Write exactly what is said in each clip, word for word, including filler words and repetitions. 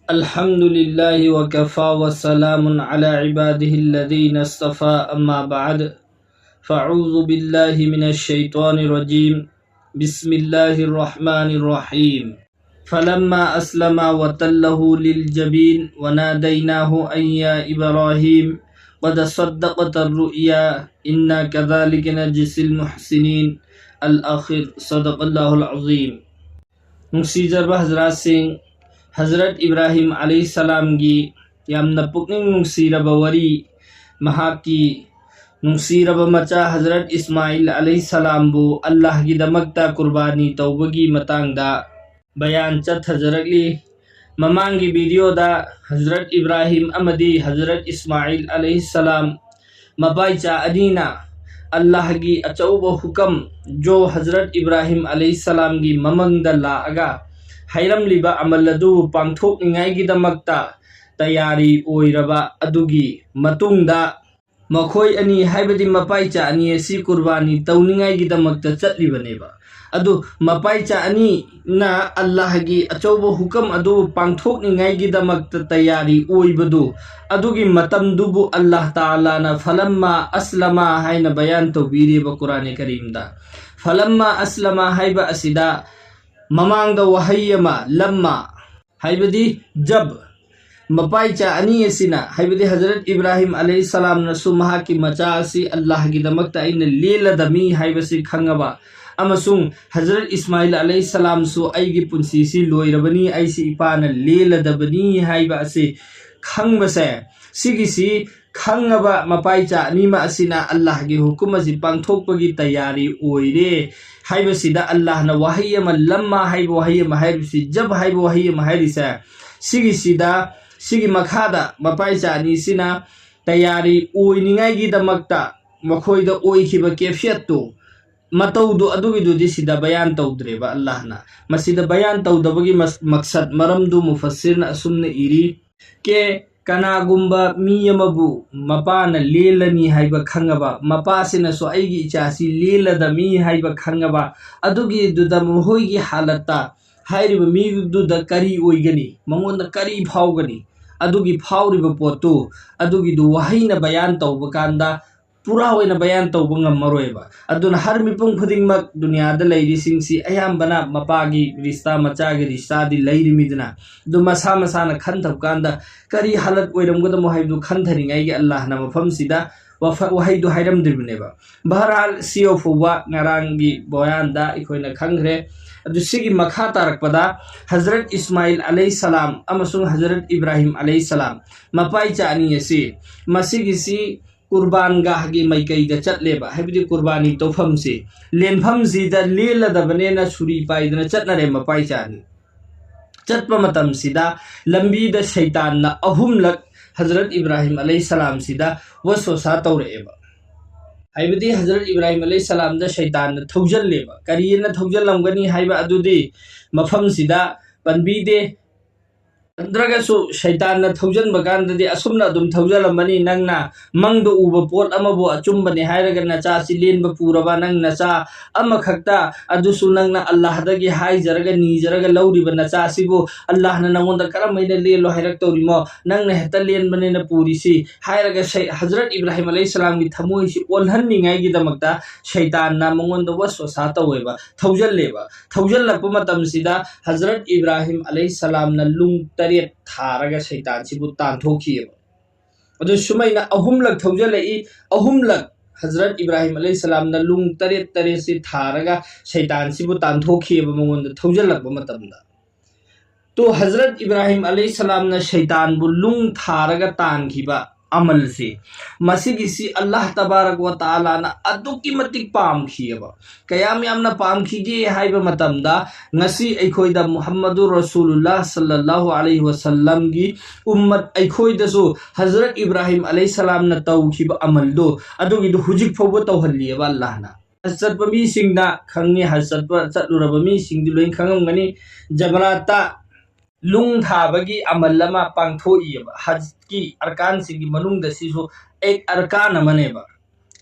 الحمد لله وكفى وسلام على عباده الذين اصطفى، أما بعد، فأعوذ بالله من الشيطان الرجيم. بسم الله الرحمن الرحيم. فلما أسلما وتله للجبين وناديناه أن يا إبراهيم قد صدقت الرؤيا إنا كذلك نجزي المحسنين. الآخر. صدق الله العظيم. ꯅꯨꯡꯁꯤꯖꯔꯕ ꯍꯖꯔꯠꯁꯤꯡ, ꯍꯖꯔꯠ ꯏꯕ꯭ꯔꯥꯍꯤꯝ ꯑꯂꯩꯍꯤꯁꯁꯂꯥꯝꯒꯤ ꯌꯥꯝꯅ ꯄꯨꯛꯅꯤꯡ ꯅꯨꯡꯁꯤꯔꯕ ꯋꯥꯔꯤ, ꯃꯍꯥꯛꯀꯤ ꯅꯨꯡꯁꯤꯔꯕ ꯃꯆꯥ ꯍꯖꯔꯠ ꯏꯁꯃꯥꯏꯜ ꯑꯂꯩꯍꯤꯁꯁꯂꯥꯝꯕꯨ ꯑꯜꯂꯥꯍꯒꯤꯗꯃꯛꯇ ꯀꯨꯔꯕꯥꯅꯤ ꯇꯧꯕꯒꯤ ꯃꯇꯥꯡꯗ ꯕꯌꯥꯟ ꯆꯠꯊꯖꯔꯛꯂꯤ꯫ ꯃꯃꯥꯡꯒꯤ ꯚꯤꯗꯤꯑꯣꯗ ꯍꯖꯔꯠ ꯏꯕ꯭ꯔꯥꯍꯤꯝ ꯑꯃꯗꯤ ꯍꯖꯔꯠ ꯏꯁꯃꯥꯏꯜ ꯑꯂꯩꯍꯤꯁꯁꯂꯥꯝ ꯃꯄꯥꯏꯆꯥ ꯑꯅꯤꯅ ꯑꯜꯂꯥꯍꯒꯤ ꯑꯆꯧꯕ ꯍꯨꯀꯝ ꯖꯣ ꯍꯖꯔꯠ ꯏꯕ꯭ꯔꯥꯍꯤꯝ ꯑꯂꯩꯍꯤꯁꯁꯂꯥꯝꯒꯤ ꯃꯃꯪꯗ ꯂꯥꯛꯑꯒ ꯍꯥꯏꯔꯝꯂꯤꯕ ꯑꯃꯜ ꯑꯗꯨ ꯄꯥꯡꯊꯣꯛꯅꯤꯡꯉꯥꯏꯒꯤꯗꯃꯛꯇ ꯇꯌꯥꯔꯤ ꯑꯣꯏꯔꯕ ꯑꯗꯨꯒꯤ ꯃꯇꯨꯡꯗ ꯃꯈꯣꯏ ꯑꯅꯤ, ꯍꯥꯏꯕꯗꯤ ꯃꯄꯥꯏꯆꯥ ꯑꯅꯤ ꯑꯁꯤ ꯀꯨꯔꯕꯥꯅꯤ ꯇꯧꯅꯤꯡꯉꯥꯏꯒꯤꯗꯃꯛꯇ ꯆꯠꯂꯤꯕꯅꯦꯕ꯫ ꯑꯗꯨ ꯃꯄꯥꯏꯆꯥ ꯑꯅꯤꯅ ꯑꯜꯂꯥꯍꯒꯤ ꯑꯆꯧꯕ ꯍꯨꯀꯝ ꯑꯗꯨ ꯄꯥꯡꯊꯣꯛꯅꯤꯡꯉꯥꯏꯒꯤꯗꯃꯛꯇ ꯇꯌꯥꯔꯤ ꯑꯣꯏꯕꯗꯨ, ꯑꯗꯨꯒꯤ ꯃꯇꯝꯗꯨꯕꯨ ꯑꯜꯂꯥꯍ ꯇꯥꯂꯥꯅ ꯐꯂꯝꯃꯥ ꯑꯁꯂꯃꯥ ꯍꯥꯏꯅ ꯕꯌꯥꯟ ꯇꯧꯕꯤꯔꯤꯕ ꯀꯨꯔꯥꯅꯦ ꯀꯔꯤꯝꯗ꯫ ꯐꯂꯝꯃꯥ ꯑꯁꯂꯃꯥ ꯍꯥꯏꯕ ꯑꯁꯤꯗ ꯃꯃꯥꯡꯗ ꯋꯥꯍꯩ ꯑꯃ, ꯂꯝꯃꯥ, ꯍꯥꯏꯕꯗꯤ ꯖꯕ, ꯃꯄꯥꯏꯆꯥ ꯑꯅꯤ ꯑꯁꯤꯅ, ꯍꯥꯏꯕꯗꯤ ꯍꯖꯔꯠ ꯏꯕ꯭ꯔꯥꯍꯤꯝ ꯑꯂꯩꯍꯤꯁꯁꯂꯥꯝꯅꯁꯨ ꯃꯍꯥꯛꯀꯤ ꯃꯆꯥ ꯑꯁꯤ ꯑꯜꯂꯥꯍꯒꯤꯗꯃꯛꯇ ꯑꯩꯅ ꯂꯦꯜꯂꯗꯕꯅꯤ ꯍꯥꯏꯕꯁꯤ ꯈꯪꯉꯕ, ꯑꯃꯁꯨꯡ ꯍꯖꯔꯠ ꯏꯁꯃꯥꯏꯜ ꯑꯂꯩꯍꯤꯁꯁꯂꯥꯝꯁꯨ ꯑꯩꯒꯤ ꯄꯨꯟꯁꯤꯁꯤ ꯂꯣꯏꯔꯕꯅꯤ, ꯑꯩꯁꯤ ꯏꯄꯥꯅ ꯂꯦꯜꯂꯗꯕꯅꯤ ꯍꯥꯏꯕ ꯑꯁꯤ ꯈꯪꯕꯁꯦ, ꯁꯤꯒꯤꯁꯤ ꯈꯪꯉꯕ ꯃꯄꯥꯏꯆꯥ ꯑꯅꯤꯃꯛ ꯑꯁꯤꯅ ꯑꯜꯂꯥꯍꯒꯤ ꯍꯨꯀꯨꯝ ꯑꯁꯤ ꯄꯥꯡꯊꯣꯛꯄꯒꯤ ꯇꯌꯥꯔꯤ ꯑꯣꯏꯔꯦ ꯍꯥꯏꯕꯁꯤꯗ, ꯑꯜꯂꯥꯍꯅ ꯋꯥꯍꯩ ꯑꯃ, ꯂꯝꯃꯥ ꯍꯥꯏꯕ ꯋꯥꯍꯩ ꯑꯃ ꯍꯥꯏꯔꯤꯕꯁꯤ, ꯖꯕ ꯍꯥꯏꯕ ꯋꯥꯍꯩ ꯑꯃ ꯍꯥꯏꯔꯤꯁꯦ, ꯁꯤꯒꯤꯁꯤꯗ, ꯁꯤꯒꯤ ꯃꯈꯥꯗ ꯃꯄꯥꯏꯆꯥ ꯑꯅꯤꯁꯤꯅ ꯇꯌꯥꯔꯤ ꯑꯣꯏꯅꯤꯡꯉꯥꯏꯒꯤꯗꯃꯛꯇ ꯃꯈꯣꯏꯗ ꯑꯣꯏꯈꯤꯕ ꯀꯦꯐꯤꯌꯠꯇꯨ, ꯃꯇꯧꯗꯨ, ꯑꯗꯨꯒꯤꯗꯨꯗꯤ ꯁꯤꯗ ꯕꯌꯥꯟ ꯇꯧꯗ꯭ꯔꯦꯕ ꯑꯜꯂꯥꯍꯅ꯫ ꯃꯁꯤꯗ ꯕꯌꯥꯟ ꯇꯧꯗꯕꯒꯤ ꯃꯁ-, ꯃꯛꯁꯠ, ꯃꯔꯝꯗꯨ ꯃꯨꯐꯁꯤꯔꯅ ꯑꯁꯨꯝꯅ ꯏꯔꯤ, ꯀꯦ, ꯀꯅꯥꯒꯨꯝꯕ ꯃꯤ ꯑꯃꯕꯨ ꯃꯄꯥꯅ ꯂꯦꯜꯂꯅꯤ ꯍꯥꯏꯕ ꯈꯪꯉꯕ, ꯃꯄꯥꯁꯤꯅꯁꯨ ꯑꯩꯒꯤ ꯏꯆꯥꯁꯤ ꯂꯦꯜꯂꯗꯃꯤ ꯍꯥꯏꯕ ꯈꯪꯉꯕ, ꯑꯗꯨꯒꯤꯗꯨꯗ ꯃꯈꯣꯏꯒꯤ ꯍꯥꯂꯠꯇ, ꯍꯥꯏꯔꯤꯕ ꯃꯤꯗꯨꯗ ꯀꯔꯤ ꯑꯣꯏꯒꯅꯤ, ꯃꯉꯣꯟꯗ ꯀꯔꯤ ꯐꯥꯎꯒꯅꯤ, ꯑꯗꯨꯒꯤ ꯐꯥꯎꯔꯤꯕ ꯄꯣꯠꯇꯨ, ꯑꯗꯨꯒꯤꯗꯨ ꯋꯥꯍꯩꯅ ꯕꯌꯥꯟ ꯇꯧꯕ ꯀꯥꯟꯗ ꯄꯨꯔꯥ ꯑꯣꯏꯅ ꯕꯌꯥꯟ ꯇꯧꯕ ꯉꯝꯃꯔꯣꯏꯕ꯫ ꯑꯗꯨꯅ ꯍꯔ ꯃꯤꯄꯨꯝ ꯈꯨꯗꯤꯡꯃꯛ ꯗꯨꯅꯤꯌꯥꯗ ꯂꯩꯔꯤꯁꯤꯡꯁꯤ ꯑꯌꯥꯝꯕꯅ ꯃꯄꯥꯒꯤ ꯔꯤꯁꯇꯥ, ꯃꯆꯥꯒꯤ ꯔꯤꯁꯇꯥꯗꯤ ꯂꯩꯔꯤꯃꯤꯗꯅ, ꯑꯗꯨ ꯃꯁꯥ ꯃꯁꯥꯅ ꯈꯟꯊꯕ ꯀꯥꯟꯗ ꯀꯔꯤ ꯍꯥꯂꯠ ꯑꯣꯏꯔꯝꯒꯗꯃꯣ ꯍꯥꯏꯕꯗꯨ ꯈꯟꯊꯔꯤꯉꯩꯒꯤ ꯑꯜꯂꯥꯍꯅ ꯃꯐꯝꯁꯤꯗ ꯋꯥꯐ-, ꯋꯥꯍꯩꯗꯨ ꯍꯥꯏꯔꯝꯗ꯭ꯔꯤꯕꯅꯦꯕ꯫ ꯕꯍꯔꯍꯥꯜ, ꯁꯤ ꯌꯧ ꯐꯥꯎꯕ ꯉꯔꯥꯡꯒꯤ ꯕꯣꯌꯥꯟꯗ ꯑꯩꯈꯣꯏꯅ ꯈꯪꯈ꯭ꯔꯦ꯫ ꯑꯗꯨ ꯁꯤꯒꯤ ꯃꯈꯥ ꯇꯥꯔꯛꯄꯗ ꯍꯖꯔꯠ ꯏꯁꯃꯥꯏꯜ ꯑꯂꯩꯍꯤ ꯁꯂꯥꯝ ꯑꯃꯁꯨꯡ ꯍꯖꯔꯠ ꯏꯕ꯭ꯔꯥꯍꯤꯝ ꯑꯂꯩꯍꯤ ꯁꯂꯥꯝ ꯃꯄꯥꯏꯆꯥ ꯑꯅꯤ ꯑꯁꯤ, ꯃꯁꯤꯒꯤꯁꯤ ꯀꯨꯔꯕꯥꯟꯒꯥꯍꯒꯤ ꯃꯥꯏꯀꯩꯗ ꯆꯠꯂꯦꯕ, ꯍꯥꯏꯕꯗꯤ ꯀꯨꯔꯕꯥꯅꯤ ꯇꯧꯐꯝꯁꯤ, ꯂꯦꯟꯐꯝꯁꯤꯗ ꯂꯦꯜꯂꯗꯕꯅꯦꯅ ꯁꯨꯔꯤ ꯄꯥꯏꯗꯅ ꯆꯠꯅꯔꯦ ꯃꯄꯥꯏꯆꯥ ꯑꯅꯤ꯫ ꯆꯠꯄ ꯃꯇꯝꯁꯤꯗ ꯂꯝꯕꯤꯗ ꯁꯩꯇꯥꯟꯅ ꯑꯍꯨꯝꯂꯛ ꯍꯖꯔꯠ ꯏꯕ꯭ꯔꯥꯍꯤꯝ ꯑꯂꯩꯍꯤ ꯁꯂꯥꯝꯁꯤꯗ ꯋꯁꯋꯁꯥ ꯇꯧꯔꯛꯑꯦꯕ꯫ ꯍꯥꯏꯕꯗꯤ ꯍꯖꯔꯠ ꯏꯕ꯭ꯔꯥꯍꯤꯝ ꯑꯂꯩꯍꯤ ꯁꯂꯥꯝꯗ ꯁꯩꯇꯥꯟꯅ ꯊꯧꯖꯜꯂꯦꯕ꯫ ꯀꯔꯤꯅ ꯊꯧꯖꯜꯂꯝꯒꯅꯤ ꯍꯥꯏꯕ ꯑꯗꯨꯗꯤ ꯃꯐꯝꯁꯤꯗ ꯄꯟꯕꯤꯗꯦ꯫ ꯅꯠꯇ꯭ꯔꯒꯁꯨ ꯁꯩꯇꯥꯟꯅ ꯊꯧꯖꯟꯕ ꯀꯥꯟꯗꯗꯤ ꯑꯁꯨꯝꯅ ꯑꯗꯨꯝ ꯊꯧꯖꯜꯂꯝꯃꯅꯤ, ꯅꯪꯅ ꯃꯪꯗ ꯎꯕ ꯄꯣꯠ ꯑꯃꯕꯨ ꯑꯆꯨꯝꯕꯅꯤ ꯍꯥꯏꯔꯒ ꯅꯆꯥꯁꯤ ꯂꯦꯟꯕ ꯄꯨꯔꯕ, ꯅꯪ ꯅꯆꯥ ꯑꯃꯈꯛꯇ, ꯑꯗꯨꯁꯨ ꯅꯪꯅ ꯑꯜꯂꯥꯍꯗꯒꯤ ꯍꯥꯏꯖꯔꯒ ꯅꯤꯖꯔꯒ ꯂꯧꯔꯤꯕ ꯅꯆꯥꯁꯤꯕꯨ ꯑꯜꯂꯥꯍꯅ ꯅꯪꯉꯣꯟꯗ ꯀꯔꯝꯍꯥꯏꯅ ꯂꯦꯜꯂꯣ ꯍꯥꯏꯔꯛꯇꯧꯔꯤꯃꯣ? ꯅꯪꯅ ꯍꯦꯛꯇ ꯂꯦꯟꯕꯅꯤꯅ ꯄꯨꯔꯤꯁꯤ ꯍꯥꯏꯔꯒ ꯁꯩ-, ꯍꯖꯔꯠ ꯏꯕ꯭ꯔꯥꯍꯤꯝ ꯑꯂꯩꯍꯤ ꯁꯂꯥꯝꯒꯤ ꯊꯃꯣꯏꯁꯤ ꯑꯣꯜꯍꯟꯅꯤꯡꯉꯥꯏꯒꯤꯗꯃꯛꯇ ꯁꯩꯇꯥꯟꯅ ꯃꯉꯣꯟꯗ ꯋꯁꯋꯁꯥ ꯇꯧꯋꯦꯕ, ꯊꯧꯖꯜꯂꯦꯕ꯫ ꯊꯧꯖꯜꯂꯛꯄ ꯃꯇꯝꯁꯤꯗ ꯍꯖꯔꯠ ꯏꯕ꯭ꯔꯥꯍꯤꯝ ꯑꯂꯩꯍꯤ ꯁꯂꯥꯝꯅ ꯂꯨꯡ ꯇꯔꯦꯠ ꯊꯥꯔꯒ ꯁꯩꯇꯥꯟꯁꯤꯕꯨ ꯇꯥꯟꯊꯣꯛꯈꯤꯑꯕ꯫ ꯑꯗꯨ ꯁꯨꯃꯥꯏꯅ ꯑꯍꯨꯝꯂꯛ ꯊꯧꯖꯜꯂꯛꯏ, ꯑꯍꯨꯝꯂꯛ ꯍꯖꯔꯠ ꯏꯕ꯭ꯔꯥꯍꯤꯝ ꯑꯂꯩꯍꯤ ꯁꯂꯥꯝꯅ ꯂꯨꯡ ꯇꯔꯦꯠ ꯇꯔꯦꯠꯁꯤ ꯊꯥꯔꯒ ꯁꯩꯇꯥꯟꯁꯤꯕꯨ ꯇꯥꯟꯊꯣꯛꯈꯤꯑꯕ ꯃꯉꯣꯟꯗ ꯊꯧꯖꯜꯂꯛꯄ ꯃꯇꯝꯗ꯫ ꯇꯣ ꯍꯖꯔꯠ ꯏꯕ꯭ꯔꯥꯍꯤꯝ ꯑꯂꯩꯍꯤ ꯁꯂꯥꯝꯅ ꯁꯩꯇꯥꯟꯕꯨ ꯂꯨꯡ ꯊꯥꯔꯒ ꯇꯥꯟꯈꯤꯕ ꯑꯃꯜꯁꯤ, ꯃꯁꯤꯒꯤꯁꯤ ꯑꯜꯂꯥꯍ ꯇꯕꯥꯔꯛ ꯋ ꯇꯥꯂꯥꯅ ꯑꯗꯨꯛꯀꯤ ꯃꯇꯤꯛ ꯄꯥꯝꯈꯤꯑꯕ꯫ ꯀꯌꯥꯝ ꯌꯥꯝꯅ ꯄꯥꯝꯈꯤꯒꯦ ꯍꯥꯏꯕ ꯃꯇꯝꯗ, ꯉꯁꯤ ꯑꯩꯈꯣꯏꯗ ꯃꯨꯍꯝꯃꯗꯨ ꯔꯁꯨꯂꯨꯜꯂꯥꯍ ꯁꯜꯂꯜꯂꯥꯍꯨ ꯑꯂꯩꯍꯤ ꯋꯁꯜꯂꯝꯒꯤ ꯎꯝꯃꯠ ꯑꯩꯈꯣꯏꯗꯁꯨ ꯍꯖꯔꯠ ꯏꯕ꯭ꯔꯥꯍꯤꯝ ꯑꯂꯩꯍꯤ ꯁꯂꯥꯝꯅ ꯇꯧꯈꯤꯕ ꯑꯃꯜꯗꯣ, ꯑꯗꯨꯒꯤꯗꯨ ꯍꯧꯖꯤꯛ ꯐꯥꯎꯕ ꯇꯧꯍꯜꯂꯤꯑꯕ ꯑꯜꯂꯥꯍꯅ꯫ ꯍꯖ ꯆꯠꯄ ꯃꯤꯁꯤꯡꯅ ꯈꯪꯉꯤ, ꯍꯖ ꯆꯠꯄ, ꯆꯠꯂꯨꯔꯕ ꯃꯤꯁꯤꯡꯗꯤ ꯂꯣꯏ ꯈꯪꯉꯝꯒꯅꯤ꯫ ꯖꯃꯔꯥꯠꯇ ꯂꯨꯡ ꯊꯥꯕꯒꯤ ꯑꯃꯜ ꯑꯃ ꯄꯥꯡꯊꯣꯛꯏꯑꯕ꯫ ꯍꯖꯀꯤ ꯑꯔꯀꯥꯟꯁꯤꯡꯒꯤ ꯃꯅꯨꯡꯗ ꯁꯤꯁꯨ ꯑꯦꯛ ꯑꯔꯀꯥꯟ ꯑꯃꯅꯦꯕ꯫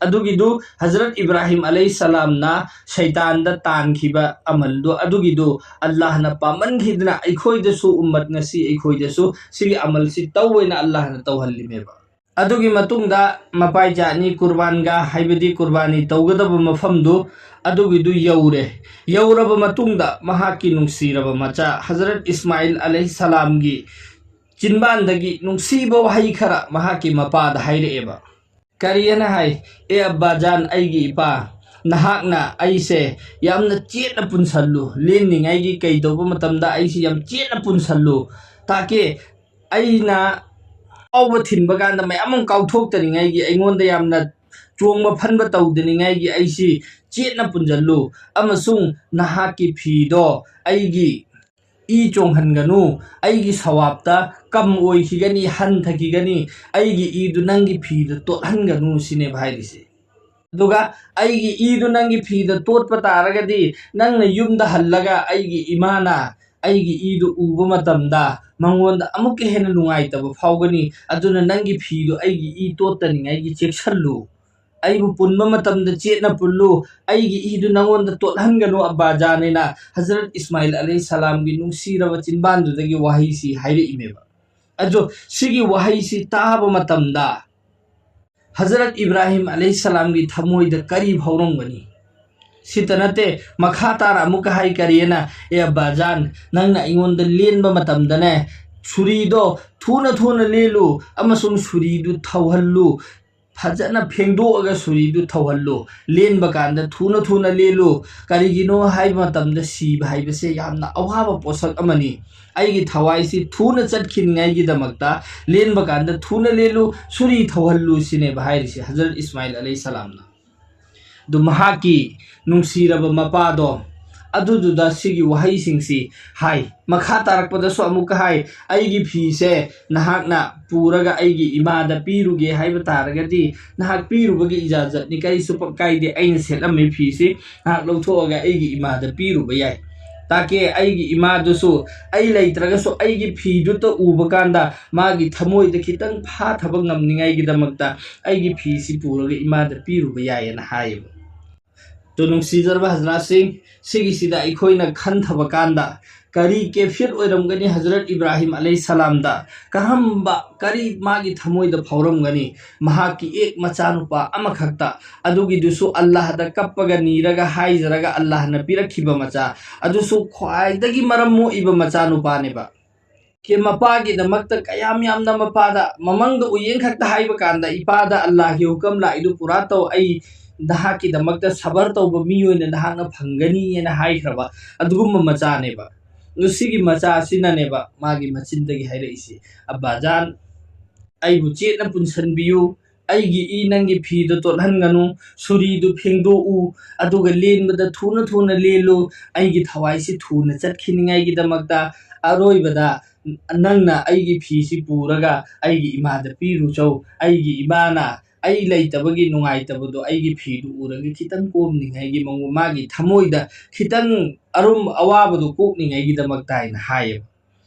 ꯑꯗꯨꯒꯤꯗꯨ ꯍꯖꯔꯠ ꯏꯕ꯭ꯔꯥꯍꯤꯝ ꯑꯂꯩꯍꯤ ꯁꯂꯥꯝꯅ ꯁꯩꯇꯥꯟꯗ ꯇꯥꯟꯈꯤꯕ ꯑꯃꯜꯗꯣ, ꯑꯗꯨꯒꯤꯗꯨ ꯑꯜꯂꯥꯍꯅ ꯄꯥꯝꯃꯟꯈꯤꯗꯅ ꯑꯩꯈꯣꯏꯗꯁꯨ, ꯎꯝꯃꯠ ꯉꯁꯤ ꯑꯩꯈꯣꯏꯗꯁꯨ ꯁꯤꯒꯤ ꯑꯃꯜꯁꯤ ꯇꯧꯋꯦꯅ ꯑꯜꯂꯥꯍꯅ ꯇꯧꯍꯜꯂꯤꯃꯦꯕ꯫ ꯑꯗꯨꯒꯤ ꯃꯇꯨꯡꯗ ꯃꯄꯥꯏ ꯖꯥꯠꯅꯤ ꯀꯨꯔꯕꯥꯟꯒꯥ, ꯍꯥꯏꯕꯗꯤ ꯀꯨꯔꯕꯥꯅꯤ ꯇꯧꯒꯗꯕ ꯃꯐꯝꯗꯨ, ꯑꯗꯨꯒꯤꯗꯨ ꯌꯧꯔꯦ꯫ ꯌꯧꯔꯕ ꯃꯇꯨꯡꯗ ꯃꯍꯥꯛꯀꯤ ꯅꯨꯡꯁꯤꯔꯕ ꯃꯆꯥ ꯍꯖꯔꯠ ꯏꯁꯃꯥꯏꯜ ꯑꯂꯩꯍꯤ ꯁꯂꯥꯝꯒꯤ ꯆꯤꯟꯕꯥꯟꯗꯒꯤ ꯅꯨꯡꯁꯤꯕ ꯋꯥꯍꯩ ꯈꯔ ꯃꯍꯥꯛꯀꯤ ꯃꯄꯥꯗ ꯍꯥꯏꯔꯛꯑꯦꯕ꯫ ꯀꯔꯤꯑꯅ ꯍꯥꯏ, "ꯑꯦ ꯑꯕꯥꯖꯥꯟ, ꯑꯩꯒꯤ ꯏꯄꯥ, ꯅꯍꯥꯛꯅ ꯑꯩꯁꯦ ꯌꯥꯝꯅ ꯆꯦꯠꯅ ꯄꯨꯟꯁꯜꯂꯨ, ꯂꯦꯟꯅꯤꯡꯉꯥꯏꯒꯤ ꯀꯩ ꯇꯧꯕ ꯃꯇꯝꯗ ꯑꯩꯁꯦ ꯌꯥꯝ ꯆꯦꯠꯅ ꯄꯨꯟꯁꯜꯂꯨ, ꯇꯥꯀꯦ ꯑꯩꯅ ꯀꯥꯎꯕ ꯊꯤꯟꯕ ꯀꯥꯟꯗ ꯃꯌꯥꯝ ꯑꯃ ꯀꯥꯎꯊꯣꯛꯇꯅꯤꯡꯉꯥꯏꯒꯤ, ꯑꯩꯉꯣꯟꯗ ꯌꯥꯝꯅ ꯆꯣꯡꯕ ꯐꯟꯕ ꯇꯧꯗꯅꯤꯡꯉꯥꯏꯒꯤ ꯑꯩꯁꯤ ꯆꯦꯠꯅ ꯄꯨꯟꯁꯤꯜꯂꯨ, ꯑꯃꯁꯨꯡ ꯅꯍꯥꯛꯀꯤ ꯐꯤꯗꯣ ꯑꯩꯒꯤ ꯏ ꯆꯣꯡꯍꯟꯒꯅꯨ, ꯑꯩꯒꯤ ꯁꯋꯥꯞꯇ ꯀꯝ ꯑꯣꯏꯈꯤꯒꯅꯤ, ꯍꯟꯊꯈꯤꯒꯅꯤ, ꯑꯩꯒꯤ ꯏꯗꯨ ꯅꯪꯒꯤ ꯐꯤꯗ ꯇꯣꯠꯍꯟꯒꯅꯨ" ꯁꯤꯅꯦꯕ ꯍꯥꯏꯔꯤꯁꯦ꯫ ꯑꯗꯨꯒ ꯑꯩꯒꯤ ꯏꯗꯨ ꯅꯪꯒꯤ ꯐꯤꯗ ꯇꯣꯠꯄ ꯇꯥꯔꯒꯗꯤ, ꯅꯪꯅ ꯌꯨꯝꯗ ꯍꯜꯂꯒ ꯑꯩꯒꯤ ꯏꯃꯥꯅ ꯑꯩꯒꯤ ꯏꯗꯨ ꯎꯕ ꯃꯇꯝꯗ ꯃꯉꯣꯟꯗ ꯑꯃꯨꯛꯀ ꯍꯦꯟꯅ ꯅꯨꯡꯉꯥꯏꯇꯕ ꯐꯥꯎꯒꯅꯤ꯫ ꯑꯗꯨꯅ ꯅꯪꯒꯤ ꯐꯤꯗꯨ ꯑꯩꯒꯤ ꯏ ꯇꯣꯠꯇꯅꯤꯡꯉꯥꯏꯒꯤ ꯆꯦꯛꯁꯜꯂꯨ꯫ ꯑꯩꯕꯨ ꯄꯨꯟꯕ ꯃꯇꯝꯗ ꯆꯦꯠꯅ ꯄꯨꯜꯂꯨ꯫ ꯑꯩꯒꯤ ꯏꯗꯨ ꯅꯪꯉꯣꯟꯗ ꯇꯣꯠꯍꯟꯒꯅꯨ, ꯑꯕꯥꯖꯥꯟ, ꯍꯥꯏꯅ ꯍꯖꯔꯠ ꯏꯁꯃꯥꯏꯜ ꯑꯂꯩꯍꯤ ꯁꯂꯥꯝꯒꯤ ꯅꯨꯡꯁꯤꯔꯕ ꯆꯤꯟꯕꯥꯟꯗꯨꯗꯒꯤ ꯋꯥꯍꯩꯁꯤ ꯍꯥꯏꯔꯛꯏꯃꯦꯕ꯫ ꯑꯗꯣ ꯁꯤꯒꯤ ꯋꯥꯍꯩꯁꯤ ꯇꯥꯕ ꯃꯇꯝꯗ ꯍꯖꯔꯠ ꯏꯕ꯭ꯔꯥꯍꯤꯝ ꯑꯂꯩꯍꯤ ꯁꯂꯥꯝꯒꯤ ꯊꯃꯣꯏꯗ ꯀꯔꯤ ꯐꯥꯎꯔꯝꯒꯅꯤ? ꯁꯤꯇ ꯅꯠꯇꯦ, ꯃꯈꯥ ꯇꯥꯅ ꯑꯃꯨꯛꯀ ꯍꯥꯏ ꯀꯔꯤꯑꯅ, "ꯑꯦ ꯑꯕꯥꯖꯥꯟ, ꯅꯪꯅ ꯑꯩꯉꯣꯟꯗ ꯂꯦꯟꯕ ꯃꯇꯝꯗꯅꯦ, ꯁꯨꯔꯤꯗꯣ ꯊꯨꯅ ꯊꯨꯅ ꯂꯦꯜꯂꯨ ꯑꯃꯁꯨꯡ ꯁꯨꯔꯤꯗꯨ ꯊꯧꯍꯜꯂꯨ, ꯐꯖꯅ ꯐꯦꯡꯗꯣꯛꯑꯒ ꯁꯨꯔꯤꯗꯨ ꯊꯧꯍꯜꯂꯨ꯫ ꯂꯦꯟꯕ ꯀꯥꯟꯗ ꯊꯨꯅ ꯊꯨꯅ ꯂꯦꯜꯂꯨ꯫ ꯀꯔꯤꯒꯤꯅꯣ ꯍꯥꯏꯕ ꯃꯇꯝꯗ ꯁꯤꯕ ꯍꯥꯏꯕꯁꯦ ꯌꯥꯝꯅ ꯑꯋꯥꯕ ꯄꯣꯠꯁꯛ ꯑꯃꯅꯤ꯫ ꯑꯩꯒꯤ ꯊꯋꯥꯏꯁꯤ ꯊꯨꯅ ꯆꯠꯈꯤꯅꯤꯉꯥꯏꯒꯤꯗꯃꯛꯇ ꯂꯦꯟꯕ ꯀꯥꯟꯗ ꯊꯨꯅ ꯂꯦꯜꯂꯨ, ꯁꯨꯔꯤ ꯊꯧꯍꯜꯂꯨ" ꯁꯤꯅꯦꯕ ꯍꯥꯏꯔꯤꯁꯦ ꯍꯖꯔꯠ ꯏꯁꯃꯥꯏꯜ ꯑꯂꯩꯍꯤ ꯁꯂꯥꯝꯅ꯫ ꯑꯗꯨ ꯃꯍꯥꯛꯀꯤ ꯅꯨꯡꯁꯤꯔꯕ ꯃꯄꯥꯗꯣ ꯑꯗꯨꯗꯨꯗ ꯁꯤꯒꯤ ꯋꯥꯍꯩꯁꯤꯡꯁꯤ ꯍꯥꯏ꯫ ꯃꯈꯥ ꯇꯥꯔꯛꯄꯗꯁꯨ ꯑꯃꯨꯛꯀ ꯍꯥꯏ, "ꯑꯩꯒꯤ ꯐꯤꯁꯦ ꯅꯍꯥꯛꯅ ꯄꯨꯔꯒ ꯑꯩꯒꯤ ꯏꯃꯥꯗ ꯄꯤꯔꯨꯒꯦ ꯍꯥꯏꯕ ꯇꯥꯔꯒꯗꯤ, ꯅꯍꯥꯛ ꯄꯤꯔꯨꯕꯒꯤ ꯏꯖꯥꯖꯠꯅꯤ, ꯀꯔꯤꯁꯨ ꯄ-, ꯀꯥꯏꯗꯦ꯫ ꯑꯩꯅ ꯁꯦꯠꯂꯝꯃꯤ ꯐꯤꯁꯤ ꯅꯍꯥꯛ ꯂꯧꯊꯣꯛꯑꯒ ꯑꯩꯒꯤ ꯏꯃꯥꯗ ꯄꯤꯔꯨꯕ ꯌꯥꯏ"꯫ ꯇꯥꯀꯦ, ꯑꯩꯒꯤ ꯏꯃꯥꯗꯨꯁꯨ ꯑꯩ ꯂꯩꯇ꯭ꯔꯒꯁꯨ ꯑꯩꯒꯤ ꯐꯤꯗꯨꯇ ꯎꯕ ꯀꯥꯟꯗ ꯃꯥꯒꯤ ꯊꯃꯣꯏꯗ ꯈꯤꯇꯪ ꯐꯥꯊꯕ ꯉꯝꯅꯤꯡꯉꯥꯏꯒꯤꯗꯃꯛꯇ ꯑꯩꯒꯤ ꯐꯤꯁꯤ ꯄꯨꯔꯒ ꯏꯃꯥꯗ ꯄꯤꯔꯨꯕ ꯌꯥꯏꯌꯦꯅ ꯍꯥꯏꯌꯦꯕ꯫ ꯑꯗꯨ ꯅꯨꯡꯁꯤꯖꯔꯕ ꯍꯖꯔꯥꯠꯁꯤꯡ, ꯁꯤꯒꯤꯁꯤꯗ ꯑꯩꯈꯣꯏꯅ ꯈꯟꯊꯕ ꯀꯥꯟꯗ ꯀꯔꯤ ꯀꯦꯐꯤꯌꯠ ꯑꯣꯏꯔꯝꯒꯅꯤ ꯍꯖꯔꯠ ꯏꯕ꯭ꯔꯥꯍꯤꯝ ꯑꯂꯩꯍꯤ ꯁꯂꯥꯝꯗ? ꯀꯔꯝꯕ, ꯀꯔꯤ ꯃꯥꯒꯤ ꯊꯃꯣꯏꯗ ꯐꯥꯎꯔꯝꯒꯅꯤ? ꯃꯍꯥꯛꯀꯤ ꯑꯦꯛ ꯃꯆꯥꯅꯨꯄꯥ ꯑꯃꯈꯛꯇ, ꯑꯗꯨꯒꯤꯗꯨꯁꯨ ꯑꯜꯂꯥꯍꯗ ꯀꯞꯄꯒ ꯅꯤꯔꯒ ꯍꯥꯏꯖꯔꯒ ꯑꯜꯂꯥꯍꯅ ꯄꯤꯔꯛꯈꯤꯕ ꯃꯆꯥ, ꯑꯗꯨꯁꯨ ꯈ꯭ꯋꯥꯏꯗꯒꯤ ꯃꯔꯝ ꯃꯣꯛꯏꯕ ꯃꯆꯥꯅꯨꯄꯥꯅꯦꯕ꯫ ꯀꯦ ꯃꯄꯥꯒꯤꯗꯃꯛꯇ ꯀꯌꯥꯝ ꯌꯥꯝꯅ ꯃꯄꯥꯗ ꯃꯃꯪꯗ ꯎꯌꯦꯟ ꯈꯛꯇ ꯍꯥꯏꯕ ꯀꯥꯟꯗ ꯏꯄꯥꯗ ꯑꯜꯂꯥꯍꯒꯤ ꯍꯨꯀꯝ ꯂꯥꯛꯏꯗꯨ ꯄꯨꯔꯥ ꯇꯧ, ꯑꯩ ꯅꯍꯥꯛꯀꯤꯗꯃꯛꯇ ꯁꯕꯔ ꯇꯧꯕ ꯃꯤ ꯑꯣꯏꯅ ꯅꯍꯥꯛꯅ ꯐꯪꯒꯅꯤꯅ ꯍꯥꯏꯈ꯭ꯔꯕ ꯑꯗꯨꯒꯨꯝꯕ ꯃꯆꯥꯅꯦꯕ꯫ ꯑꯗꯨ ꯁꯤꯒꯤ ꯃꯆꯥ ꯑꯁꯤꯅꯅꯦꯕ ꯃꯥꯒꯤ ꯃꯆꯤꯟꯗꯒꯤ ꯍꯥꯏꯔꯛꯏꯁꯤ, "ꯑꯕꯥꯖꯥꯟ, ꯑꯩꯕꯨ ꯆꯦꯠꯅ ꯄꯨꯟꯁꯤꯟꯕꯤꯌꯨ, ꯑꯩꯒꯤ ꯏ ꯅꯪꯒꯤ ꯐꯤꯗ ꯇꯣꯠꯍꯟꯒꯅꯨ, ꯁꯨꯔꯤꯗꯨ ꯐꯦꯡꯗꯣꯛꯎ, ꯑꯗꯨꯒ ꯂꯦꯟꯕꯗ ꯊꯨꯅ ꯊꯨꯅ ꯂꯦꯜꯂꯨ, ꯑꯩꯒꯤ ꯊꯋꯥꯏꯁꯤ ꯊꯨꯅ ꯆꯠꯈꯤꯅꯤꯡꯉꯥꯏꯒꯤꯗꯃꯛꯇ꯫ ꯑꯔꯣꯏꯕꯗ ꯅꯪꯅ ꯑꯩꯒꯤ ꯐꯤꯁꯤ ꯄꯨꯔꯒ ꯑꯩꯒꯤ ꯏꯃꯥꯗ ꯄꯤꯔꯨꯆꯧ, ꯑꯩꯒꯤ ꯏꯃꯥꯅ ꯑꯩ ꯂꯩꯇꯕꯒꯤ ꯅꯨꯡꯉꯥꯏꯇꯕꯗꯣ ꯑꯩꯒꯤ ꯐꯤꯗꯨ ꯎꯔꯒ ꯈꯤꯇꯪ ꯀꯣꯝꯅꯤꯡꯉꯥꯏꯒꯤ ꯃꯑꯣꯡ, ꯃꯥꯒꯤ ꯊꯃꯣꯏꯗ ꯈꯤꯇꯪ ꯑꯔꯨꯝ ꯑꯋꯥꯕꯗꯨ ꯀꯣꯛꯅꯤꯡꯉꯥꯏꯒꯤꯗꯃꯛꯇ" ꯍꯥꯏꯅ ꯍꯥꯏꯌꯦꯕ꯫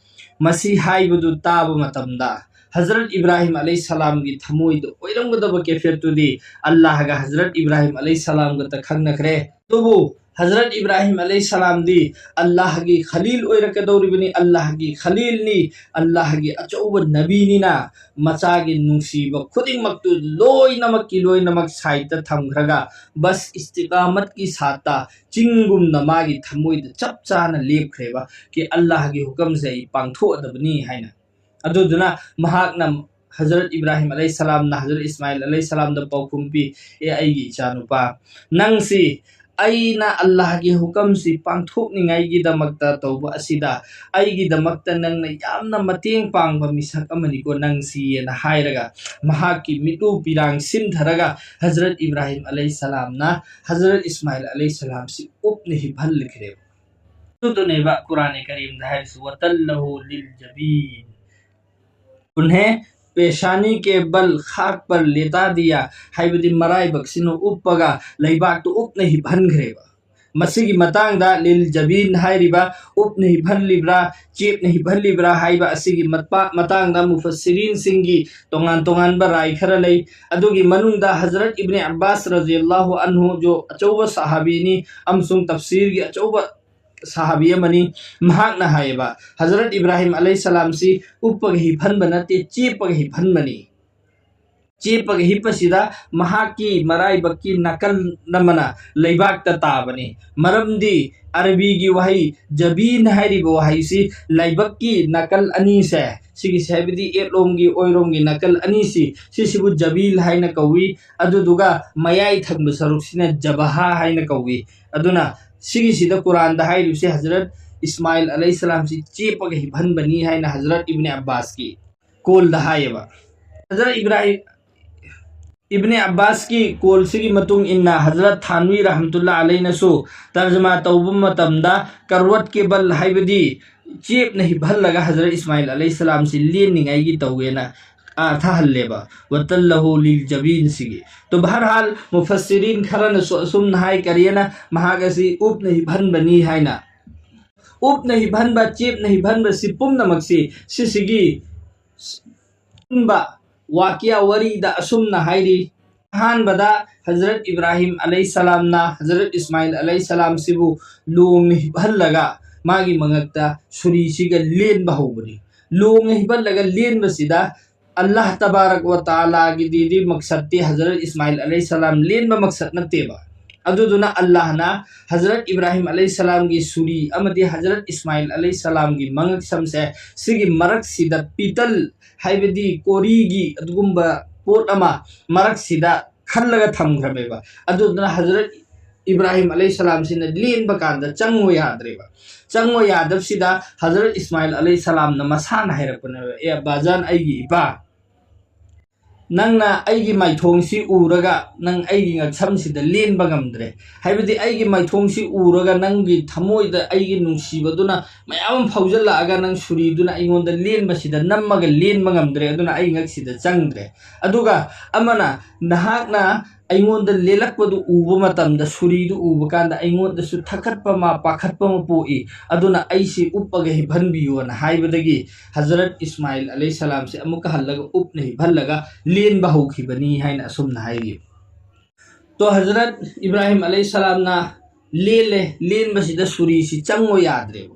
ꯃꯁꯤ ꯍꯥꯏꯕꯗꯨ ꯇꯥꯕ ꯃꯇꯝꯗ ꯍꯖꯔꯠ ꯏꯕ꯭ꯔꯥꯍꯤꯝ ꯑꯂꯩꯍꯤ ꯁꯂꯥꯝꯒꯤ ꯊꯃꯣꯏꯗ ꯑꯣꯏꯔꯝꯒꯗꯕ ꯀꯦꯐꯤꯌꯠꯇꯨꯗꯤ ꯑꯜꯂꯥꯍꯒ ꯍꯖꯔꯠ ꯏꯕ꯭ꯔꯥꯍꯤꯝ ꯑꯂꯩꯍꯤ ꯁꯂꯥꯝꯒꯇ ꯈꯪꯅꯈ꯭ꯔꯦ꯫ ꯑꯗꯨꯕꯨ ꯍꯖꯔꯠ ꯏꯕ꯭ꯔꯥꯍꯤꯝ ꯑꯂꯩꯍꯤ ꯁꯂꯥꯝꯗꯤ ꯑꯜꯂꯥꯍꯒꯤ ꯈꯂꯤꯜ ꯑꯣꯏꯔꯛꯀꯗꯧꯔꯤꯕꯅꯤ, ꯑꯜꯂꯥꯍꯒꯤ ꯈꯂꯤꯜꯅꯤ, ꯑꯜꯂꯥꯍꯒꯤ ꯑꯆꯧꯕ ꯅꯕꯤꯅꯤꯅ ꯃꯆꯥꯒꯤ ꯅꯨꯡꯁꯤꯕ ꯈꯨꯗꯤꯡꯃꯛꯇꯨ ꯂꯣꯏꯅꯃꯛꯀꯤ ꯂꯣꯏꯅꯃꯛ ꯁꯥꯏꯠꯇ ꯊꯝꯈ꯭ꯔꯒ ꯕꯁ ꯏꯁꯇꯤꯀꯥꯃꯠꯀꯤ ꯁꯥꯠꯇ ꯆꯤꯡꯒꯨꯝꯅ ꯃꯥꯒꯤ ꯊꯃꯣꯏꯗ ꯆꯞ ꯆꯥꯅ ꯂꯦꯞꯈ꯭ꯔꯦꯕ, ꯀꯤ ꯑꯜꯂꯥꯍꯒꯤ ꯍꯨꯀꯝꯁꯦ ꯑꯩ ꯄꯥꯡꯊꯣꯛꯑꯗꯕꯅꯤ ꯍꯥꯏꯅ꯫ ꯑꯗꯨꯗꯨꯅ ꯃꯍꯥꯛꯅ, ꯍꯖꯔꯠ ꯏꯕ꯭ꯔꯥꯍꯤꯝ ꯑꯂꯩꯍꯤ ꯁꯂꯥꯝꯅ ꯍꯖꯔꯠ ꯏꯁꯃꯥꯏꯜ ꯑꯂꯩꯍꯤ ꯁꯂꯥꯝꯗ ꯄꯥꯎꯈꯨꯝ ꯄꯤ, "ꯑꯦ ꯑꯩꯒꯤ ꯏꯆꯥꯅꯨꯄꯥ, ꯅꯪꯁꯤ ꯑꯩꯅ ꯑꯜꯂꯥꯍꯒꯤ ꯍꯨꯀꯝꯁꯤ ꯄꯥꯡꯊꯣꯛꯅꯤꯡꯉꯥꯏꯒꯤꯗꯃꯛꯇ ꯇꯧꯕ ꯑꯁꯤꯗ ꯑꯩꯒꯤꯗꯃꯛꯇ ꯅꯪꯅ ꯌꯥꯝꯅ ꯃꯇꯦꯡ ꯄꯥꯡꯕ ꯃꯤꯁꯛ ꯑꯃꯅꯤꯀꯣ ꯅꯪꯁꯤꯑꯅ" ꯍꯥꯏꯔꯒ ꯃꯍꯥꯛꯀꯤ ꯃꯤꯠꯂꯨ ꯄꯤꯔꯥꯡ ꯁꯤꯟꯊꯔꯒ ꯍꯖꯔꯠ ꯏꯕ꯭ꯔꯥꯍꯤꯝ ꯑꯂꯩꯍꯤ ꯁꯂꯥꯝꯅ ꯍꯖꯔꯠ ꯏꯁꯃꯥꯏꯜ ꯑꯂꯩꯍꯤ ꯁꯂꯥꯝꯁꯤ ꯎꯞꯅ ꯍꯤꯞꯍꯜꯂꯛꯈ꯭ꯔꯦꯕ꯫ ꯑꯗꯨꯗꯨꯅꯦꯕ ꯀꯨꯔꯥꯟ ꯀꯔꯤꯝꯗ ꯍꯥꯏꯔꯤꯁꯤ, "ꯋꯇꯜꯂꯍꯨ ꯂꯤꯜ ꯖꯕꯤꯟ"꯫ "ꯎꯟꯍꯦ ꯄꯦꯁꯥꯅꯤ ꯀꯦ ꯕꯜ ꯈꯥꯛ ꯄꯔ ꯂꯦꯇꯥ ꯗꯤꯌꯥ", ꯍꯥꯏꯕꯗꯤ ꯃꯔꯥꯏꯕꯛꯁꯤꯅ ꯎꯞꯄꯒ ꯂꯩꯕꯥꯛꯇ ꯎꯞꯅ ꯍꯤꯞꯍꯟꯈ꯭ꯔꯦꯕ꯫ ꯃꯁꯤꯒꯤ ꯃꯇꯥꯡꯗ ꯂꯤꯜ ꯖꯕꯤꯟ ꯍꯥꯏꯔꯤꯕ ꯎꯞꯅ ꯍꯤꯞꯍꯜꯂꯤꯕ꯭ꯔꯥ, ꯆꯦꯞꯅ ꯍꯤꯞꯍꯜꯂꯤꯕ꯭ꯔꯥ ꯍꯥꯏꯕ ꯑꯁꯤꯒꯤ ꯃꯇꯥ-, ꯃꯇꯥꯡꯗ ꯃꯨꯐꯁꯤꯔꯤꯟꯁꯤꯡꯒꯤ ꯇꯣꯉꯥꯟ ꯇꯣꯉꯥꯟꯕ ꯔꯥꯏ ꯈꯔ ꯂꯩ꯫ ꯑꯗꯨꯒꯤ ꯃꯅꯨꯡꯗ ꯍꯖꯔꯠ ꯏꯕꯅꯤ ꯑꯕꯥꯁ ꯔꯖꯤꯌꯜꯂꯥꯍꯨ ꯑꯟꯍꯨ ꯖꯣ ꯑꯆꯧꯕ ꯁꯍꯥꯕꯤꯅꯤ ꯑꯃꯁꯨꯡ ꯇꯐꯁꯤꯔꯒꯤ ꯑꯆꯧꯕ ꯁꯍꯥꯕꯤ ꯑꯃꯅꯤ꯫ ꯃꯍꯥꯛꯅ ꯍꯥꯏꯌꯦꯕ, ꯍꯖꯔꯠ ꯏꯕ꯭ꯔꯥꯍꯤꯝ ꯑꯂꯩꯍꯤꯁꯁꯂꯥꯝꯁꯤ ꯎꯞꯄꯒ ꯍꯤꯞꯍꯟꯕ ꯅꯠꯇꯦ, ꯆꯦꯞꯄꯒ ꯍꯤꯞꯍꯟꯕꯅꯤ꯫ ꯆꯦꯞꯄꯒ ꯍꯤꯞꯄꯁꯤꯗ ꯃꯍꯥꯛꯀꯤ ꯃꯔꯥꯏꯕꯛꯀꯤ ꯅꯥꯀꯜ ꯑꯃꯅ ꯂꯩꯕꯥꯛꯇ ꯇꯥꯕꯅꯤ꯫ ꯃꯔꯝꯗꯤ ꯑꯔꯕꯤꯒꯤ ꯋꯥꯍꯩ ꯖꯕꯤꯟ ꯍꯥꯏꯔꯤꯕ ꯋꯥꯍꯩꯁꯤ ꯂꯥꯏꯕꯛꯀꯤ ꯅꯥꯀꯜ ꯑꯅꯤꯁꯦ, ꯁꯤꯒꯤꯁꯦ, ꯍꯥꯏꯕꯗꯤ ꯌꯦꯠꯂꯣꯝꯒꯤ ꯑꯣꯏꯔꯣꯝꯒꯤ ꯅꯥꯀꯜ ꯑꯅꯤꯁꯤ, ꯁꯤꯁꯤꯕꯨ ꯖꯕꯤꯜ ꯍꯥꯏꯅ ꯀꯧꯏ꯫ ꯑꯗꯨꯗꯨꯒ ꯃꯌꯥꯏ ꯊꯪꯕ ꯁꯔꯨꯛꯁꯤꯅ ꯖꯕꯍꯥ ꯍꯥꯏꯅ ꯀꯧꯏ꯫ ꯑꯗꯨꯅ ꯁꯤꯒꯤꯁꯤꯗ ꯀꯨꯔꯥꯟꯗ ꯍꯥꯏꯔꯤꯕꯁꯤ ꯍꯖꯔꯠ ꯏꯁꯃꯥꯏꯜ ꯑꯂꯩꯍꯤꯁꯁꯂꯥꯝꯁꯤ ꯆꯦꯞꯄꯒ ꯍꯤꯞꯍꯟꯕꯅꯤ ꯍꯥꯏꯅ ꯍꯖꯔꯠ ꯏꯕꯅꯤ ꯑꯕꯥꯁꯀꯤ ꯀꯣꯜꯗ ꯍꯥꯏꯌꯦꯕ꯫ ꯍꯖꯔꯠ ꯏꯕ꯭ꯔꯥꯍꯤꯝ, ꯏꯕꯅꯤ ꯑꯕꯥꯁꯀꯤ ꯀꯣꯜꯁꯤꯒꯤ ꯃꯇꯨꯡ ꯏꯟꯅ ꯍꯖꯔꯠ ꯊꯥꯟꯋꯤ ꯔꯍꯃꯇꯨꯜꯂꯥ ꯑꯂꯩꯅꯁꯨ ꯇꯔꯖꯃꯥ ꯇꯧꯕ ꯃꯇꯝꯗ ꯀꯔꯋꯠ ꯀꯦꯕꯜ ꯍꯥꯏꯕꯗꯤ ꯆꯦꯞꯅ ꯍꯤꯞꯍꯜꯂꯒ ꯍꯖꯔꯠ ꯏꯁꯃꯥꯏꯜ ꯑꯂꯩꯍꯤꯁꯁꯂꯥꯝꯁꯤ ꯂꯦꯟꯅꯤꯡꯉꯥꯏꯒꯤ ꯇꯧꯋꯦꯅ ꯑꯥ ꯊꯥꯍꯜꯂꯦꯕ꯫ ꯋꯇꯜꯂꯍꯨ ꯂꯤꯜ ꯖꯕꯤꯟꯁꯤꯒꯤ꯫ ꯇꯣ ꯕꯍꯔꯍꯥꯜ ꯃꯨꯐꯁꯤꯔꯤꯟ ꯈꯔꯅꯁꯨ ꯑꯁꯨꯝꯅ ꯍꯥꯏ, ꯀꯔꯤꯅ ꯃꯍꯥꯛ ꯑꯁꯤ ꯎꯞꯅ ꯍꯤꯞꯍꯟꯕꯅꯤ ꯍꯥꯏꯅ꯫ ꯎꯞꯅ ꯍꯤꯞꯍꯟꯕ, ꯆꯦꯞꯅ ꯍꯤꯞꯍꯟꯕꯁꯤ ꯄꯨꯝꯅꯃꯛꯁꯤ ꯁꯤꯁꯤꯒꯤ ꯑꯆꯨꯝꯕ ꯋꯥꯀꯤꯌꯥ ꯋꯥꯔꯤꯗ ꯑꯁꯨꯝꯅ ꯍꯥꯏꯔꯤ꯫ ꯑꯍꯥꯟꯕꯗ ꯍꯖꯔꯠ ꯏꯕ꯭ꯔꯥꯍꯤꯝ ꯑꯂꯩꯍꯤꯁꯁꯂꯥꯝꯅ ꯍꯖꯔꯠ ꯏꯁꯃꯥꯏꯜ ꯑꯂꯩꯍꯤꯁꯁꯂꯥꯝꯁꯤꯕꯨ ꯂꯣꯡꯅ ꯍꯤꯞꯍꯜꯂꯒ ꯃꯥꯒꯤ ꯃꯉꯛꯇ ꯁꯨꯔꯤꯁꯤꯒ ꯂꯦꯟꯕ ꯍꯧꯕꯅꯤ꯫ ꯂꯣꯡꯅ ꯍꯤꯞꯍꯜꯂꯒ ꯂꯦꯟꯕꯁꯤꯗ ꯑꯜꯂꯥꯍ ꯇꯕꯥꯔꯛ ꯋ ꯇꯥꯂꯥꯒꯤꯗꯤ ꯃꯛꯁꯠꯇꯤ ꯍꯖꯔꯠ ꯏꯁꯃꯥꯏꯜ ꯑꯂꯩꯍꯤꯁꯁꯂꯥꯝ ꯂꯦꯟꯕ ꯃꯛꯁꯠ ꯅꯠꯇꯦꯕ꯫ ꯑꯗꯨꯗꯨꯅ ꯑꯜꯂꯥꯍꯅ ꯍꯖꯔꯠ ꯏꯕ꯭ꯔꯥꯍꯤꯝ ꯑꯂꯩꯍꯤꯁꯁꯂꯥꯝꯒꯤ ꯁꯨꯔꯤ ꯑꯃꯗꯤ ꯍꯖꯔꯠ ꯏꯁꯃꯥꯏꯜ ꯑꯂꯩꯍꯤꯁꯁꯂꯥꯝꯒꯤ ꯃꯉꯛ ꯁꯝꯁꯦ ꯁꯤꯒꯤ ꯃꯔꯛꯁꯤꯗ ꯄꯤꯇꯜ ꯍꯥꯏꯕꯗꯤ ꯀꯣꯔꯤꯒꯤ ꯑꯗꯨꯒꯨꯝꯕ ꯄꯣꯠ ꯑꯃ ꯃꯔꯛꯁꯤꯗ ꯈꯜꯂꯒ ꯊꯝꯈ꯭ꯔꯃꯦꯕ꯫ ꯑꯗꯨꯗꯨꯅ ꯍꯖꯔꯠ ꯏꯕ꯭ꯔꯥꯍꯤꯝ ꯑꯂꯩꯍꯤꯁꯁꯂꯥꯝꯁꯤꯅ ꯂꯦꯟꯕ ꯀꯥꯟꯗ ꯆꯪꯉꯨ ꯌꯥꯗ꯭ꯔꯦꯕ꯫ ꯆꯪꯉꯨ ꯌꯥꯗꯕꯁꯤꯗ ꯍꯖꯔꯠ ꯏꯁꯃꯥꯏꯜ ꯑꯂꯩꯍꯤꯁꯁꯂꯥꯝꯅ ꯃꯁꯥꯅ ꯍꯥꯏꯔꯛꯄꯅꯦꯕ, "ꯑꯦ ꯕꯥꯖꯥꯟ, ꯑꯩꯒꯤ ꯏꯄꯥ, ꯅꯪꯅ ꯑꯩꯒꯤ ꯃꯥꯏꯊꯣꯡꯁꯤ ꯎꯔꯒ ꯅꯪ ꯑꯩꯒꯤ ꯉꯛꯁꯝꯁꯤꯗ ꯂꯦꯟꯕ ꯉꯝꯗ꯭ꯔꯦ꯫ ꯍꯥꯏꯕꯗꯤ ꯑꯩꯒꯤ ꯃꯥꯏꯊꯣꯡꯁꯤ ꯎꯔꯒ ꯅꯪꯒꯤ ꯊꯃꯣꯏꯗ ꯑꯩꯒꯤ ꯅꯨꯡꯁꯤꯕꯗꯨꯅ ꯃꯌꯥꯝ ꯑꯃ ꯐꯥꯎꯖꯜꯂꯛꯑꯒ ꯅꯪ ꯁꯨꯔꯤꯗꯨꯅ ꯑꯩꯉꯣꯟꯗ ꯂꯦꯟꯕꯁꯤꯗ ꯅꯝꯃꯒ ꯂꯦꯟꯕ ꯉꯝꯗ꯭ꯔꯦ꯫ ꯑꯗꯨꯅ ꯑꯩ ꯉꯛꯁꯤꯗ ꯆꯪꯗ꯭ꯔꯦ꯫ ꯑꯗꯨꯒ ꯑꯃꯅ, ꯅꯍꯥꯛꯅ ꯑꯩꯉꯣꯟꯗ ꯂꯦꯜꯂꯛꯄꯗꯨ ꯎꯕ ꯃꯇꯝꯗ, ꯁꯨꯔꯤꯗꯨ ꯎꯕ ꯀꯥꯟꯗ ꯑꯩꯉꯣꯟꯗꯁꯨ ꯊꯛꯀꯠꯄ ꯑꯃ, ꯄꯥꯈꯠꯄ ꯑꯃ ꯄꯣꯛꯏ꯫ ꯑꯗꯨꯅ ꯑꯩꯁꯤ ꯎꯞꯄꯒ ꯍꯤꯞꯍꯟꯕꯤꯌꯣꯅ ꯍꯥꯏꯕꯗꯒꯤ ꯍꯖꯔꯠ ꯏꯁꯃꯥꯏꯜ ꯑꯂꯩꯍꯤꯁꯁꯂꯥꯝꯁꯦ ꯑꯃꯨꯛꯀ ꯍꯜꯂꯒ ꯎꯞꯅ ꯍꯤꯞꯍꯜꯂꯒ ꯂꯦꯟꯕ ꯍꯧꯈꯤꯕꯅꯤ ꯍꯥꯏꯅ ꯑꯁꯨꯝꯅ ꯍꯥꯏꯔꯤ꯫ ꯇꯣ ꯍꯖꯔꯠ ꯏꯕ꯭ꯔꯥꯍꯤꯝ ꯑꯂꯩꯍꯤꯁꯁꯂꯥꯝꯅ ꯂꯦꯜꯂꯦ꯫ ꯂꯦꯟꯕꯁꯤꯗ ꯁꯨꯔꯤꯁꯤ ꯆꯪꯉꯣ ꯌꯥꯗ꯭ꯔꯦꯕ꯫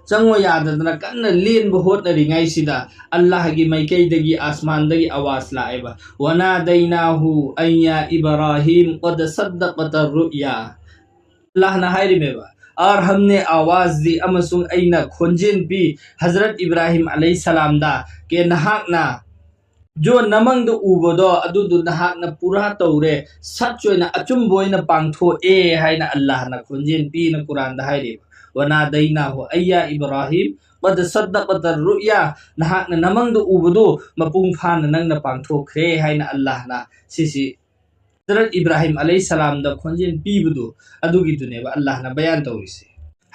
ꯆꯪꯉꯣ ꯌꯥꯗꯗꯅ ꯀꯟꯅ ꯂꯦꯟꯕ ꯍꯣꯠꯅꯔꯤꯉꯩꯁꯤꯗ ꯑꯜꯂꯥꯍꯒꯤ ꯃꯥꯏꯀꯩꯗꯒꯤ, ꯑꯥꯁꯃꯥꯟꯗꯒꯤ ꯑꯋꯥꯖ ꯂꯥꯛꯑꯦꯕ, "ꯋꯅꯥꯗꯩꯅꯥꯍꯨ ꯑꯟ ꯌꯥ ꯏꯕ꯭ꯔꯥꯍꯤꯝ ꯀꯗ ꯁꯗꯗꯛꯇ ꯔꯨꯌꯥ"꯫ ꯑꯜꯂꯥꯍꯅ ꯍꯥꯏꯔꯤꯃꯦꯕ, "ꯑꯥꯔ ꯍꯝꯅꯦ ꯑꯋꯥꯖ ꯗꯤ", ꯑꯃꯁꯨꯡ ꯑꯩꯅ ꯈꯣꯟꯖꯦꯜ ꯄꯤ ꯍꯖꯔꯠ ꯏꯕ꯭ꯔꯥꯍꯤꯝ ꯑꯂꯩꯍꯤꯁꯁꯂꯥꯝꯗ, ꯀꯦ ꯅꯍꯥꯛꯅ ꯖꯣ ꯅꯃꯪꯗ ꯎꯕꯗꯣ ꯑꯗꯨꯗꯨ ꯅꯍꯥꯛꯅ ꯄꯨꯔꯥ ꯇꯧꯔꯦ, ꯁꯠꯆ ꯑꯣꯏꯅ, ꯑꯆꯨꯝꯕ ꯑꯣꯏꯅ ꯄꯥꯡꯊꯣꯛꯑꯦ ꯍꯥꯏꯅ ꯑꯜꯂꯥꯍꯅ ꯈꯣꯟꯖꯦꯜ ꯄꯤꯅ ꯀꯨꯔꯥꯟꯗ ꯍꯥꯏꯔꯤꯕ꯫ "ꯋꯅꯥꯗꯩꯅꯥꯍꯨ ꯑꯟ ꯌꯥ ꯏꯕ꯭ꯔꯥꯍꯤꯝ ꯀꯗ ꯁꯗꯗꯛꯇ ꯔꯨꯌꯥ", ꯅꯍꯥꯛꯅ ꯅꯃꯪꯗ ꯎꯕꯗꯨ ꯃꯄꯨꯡ ꯐꯥꯅ ꯅꯪꯅ ꯄꯥꯡꯊꯣꯛꯈ꯭ꯔꯦ ꯍꯥꯏꯅ ꯑꯜꯂꯥꯍꯅ ꯁꯤꯁꯤ ꯍꯖꯔꯠ ꯏꯕ꯭ꯔꯥꯍꯤꯝ ꯑꯂꯩꯍꯤꯁꯁꯂꯥꯝꯗ ꯈꯣꯟꯖꯦꯜ ꯄꯤꯕꯗꯨ, ꯑꯗꯨꯒꯤꯗꯨꯅꯦꯕ ꯑꯜꯂꯥꯍꯅ ꯕꯌꯥꯟ ꯇꯧꯔꯤꯁꯦ꯫